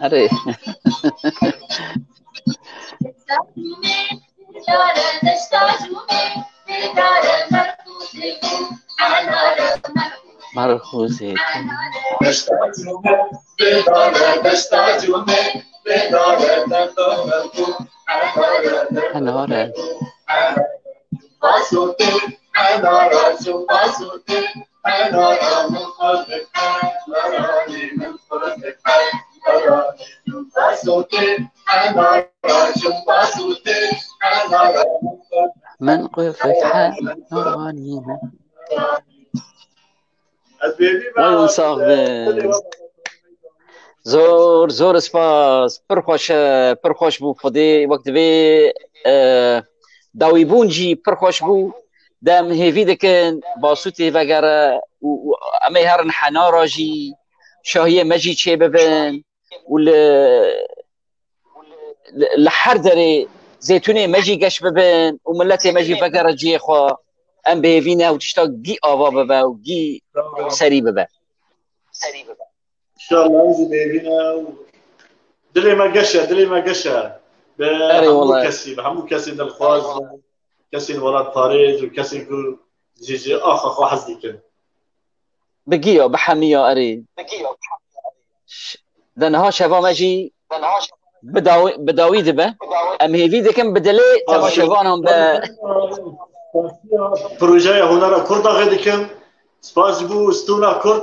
Erê. Merxûzê. Henare. Min qufik he, naranî min. Wayûn sax bin. Zor, zor spas. Pir xweş e, pir xweş bû. Xwedê wek divê, e, dawîbûn jî pir xweş bû. Dem hêvî dikin, Basûtê vegere û, û em ê herin Henara jî, şahiyê me jî çê bibin û li, li, li her derê zêtûnê me jî geş bibin û miletê me jî vegere cihê xwe. Em bi hêvî ne û tişta gî ava bibe û gî serî bibe. Înşallah em jî bi hêvî ne û dilê me geş e, dilê me geş e. Bi Erê hemû wele. Kesî, bi hemû kesên dilxwaz, kesên welatparêz û kesên ku ji, ji axa xwe hez dikin. Bi giya, bi hemiya erê. Ş-, de niha şeva me jî bi dawî, bi dawî dibe. Em hêvî dikin bi dilê temaşevanan be. Projeya Hunera Kurd daxê dikim. Spas ji bo Stûna Kurd.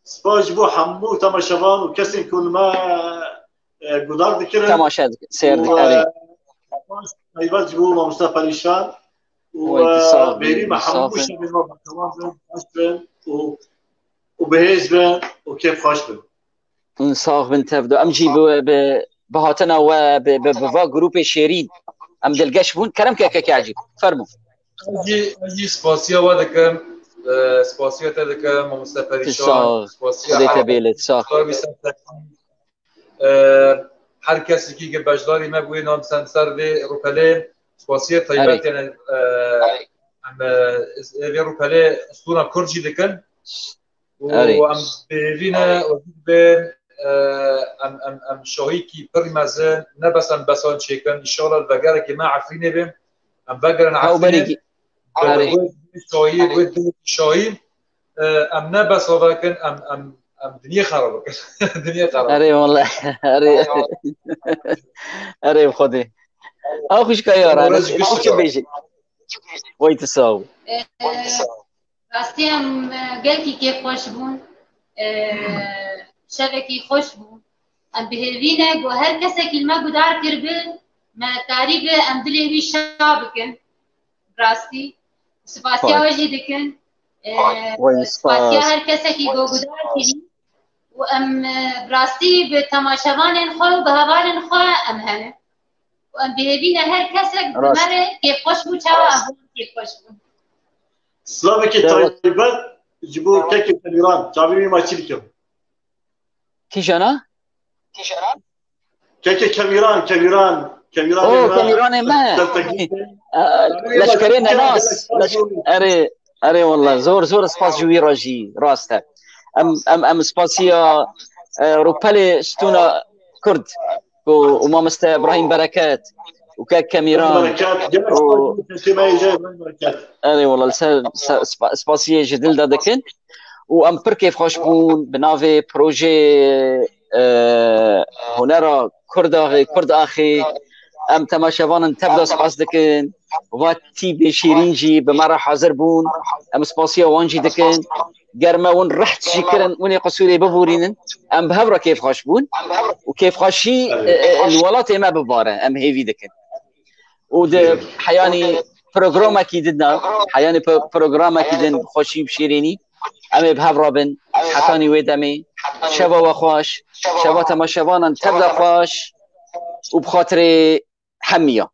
Spas ji bo hemû temaşevan û kesên ku li me, e, guhdar dikirin. Temaşe dik-, seyr û, dikirin. E, spas taybet ji bo Mamoste Perîşan. û, Waytî, e, sağ bin, bêrî me sağ hemû bin. Şevê me berdewam bin, baş bin û, û bihêz bin û kêfxweş bin. Hûn sax bin tevdo. Em jî bi, bi, bi hatina we, bi, bi, bi va grûpê şêrîn em dilgeş bûn. Kerem ke keke Ecîb. Fermû. Ez jî, ez jî spasiya we dikim. E, spasiya te dikim, mamoste Perîşan. Sağ ol. Spasiya Xwedê te bêlit, sağ ol. Her, e, her kesekî ki beşdarî me bûye nam sen ser vê rûpelê. Spasiya taybet yani, e, em, e, vê rûpelê stûna Kurd jî dikin. û Erê. Em bêvî ne û bê, e, em, em, em şahîkî pir mezin, ne bes em besan çêkin, înşallah li vegerekî me Efrînê bê, em vegerin Efrînê. Hewberîkî. Erê. Wê şahî, wê dê şahî, e, em ne besa vekin, em, em, em dinyê xera bikin. Dinyê xera bikin. Erê, wele. Erê. Erê, Xwedê. Ew xwişka yaran, ez çi bêjim? Waytî sağ ol. Rastî em, e, gelkî kêfxweş bûn. E, şevekî xweş bû. Em bi hêvî ne ku her kesekî li me guhdar kiribe, me karîbe em dilê wî şa bikin. Rastî. Spasiya we jî dikin. E, Vay, spasiya spas. Her kesekî ku guhdar kirî. Û em, e, bi rastî bi temaşevanên xwe û bi hevalên xwe em hene. Û em bi hêvî ne her kesek bi Rast. Me re kêfxweş bû, çawa em hûn kêfxweş bûn. Slavekî Sağ ol. Taybet ji bo kekê Kemiran. Çavê wî ma çî bikim. Kîjan a? Kekê Kemiran, Kemiran, Kemiran. Oo, Kemiranê me. Leşkerê Nenas. Leş-, erê, erê, wallah, zor, zor spas ji wî re jî, rast e. Em, em, em spasiya, e, rûpelê stûna Kurd, ku û mamoste Ibrahîm Bereket, û kek Kemiran, Bereket, gelek û spas ji Kemiran, Bereket. Erê, wallah, li ser, ser spa-, spasiyê ji dil de dikin. Û em pir kêfxweş bûn bi navê projeyê, e, hunera Kurdaxê, Kurdaxê. Em temaşevanin tev de spas dikin. Va tîpê şîrîn jî bi me re hazir bûn. Em spasiya wan jî dikin. Ger me wan reht jî kirin, wan ê qisûrê biborînin, em bi hev re kêfxweş bûn. Û kêfxweşî, e, e, li welatê me bibare, em hêvî dikin. Û di heyanî programekî din de, heyanî pro-, programekî din bi xweşî û bi şîrînî, em ê bi hev re bin, hetanî wê demê, şeva we xweş, şeva temaşevanan tev de xweş û bi xatirê hemiya.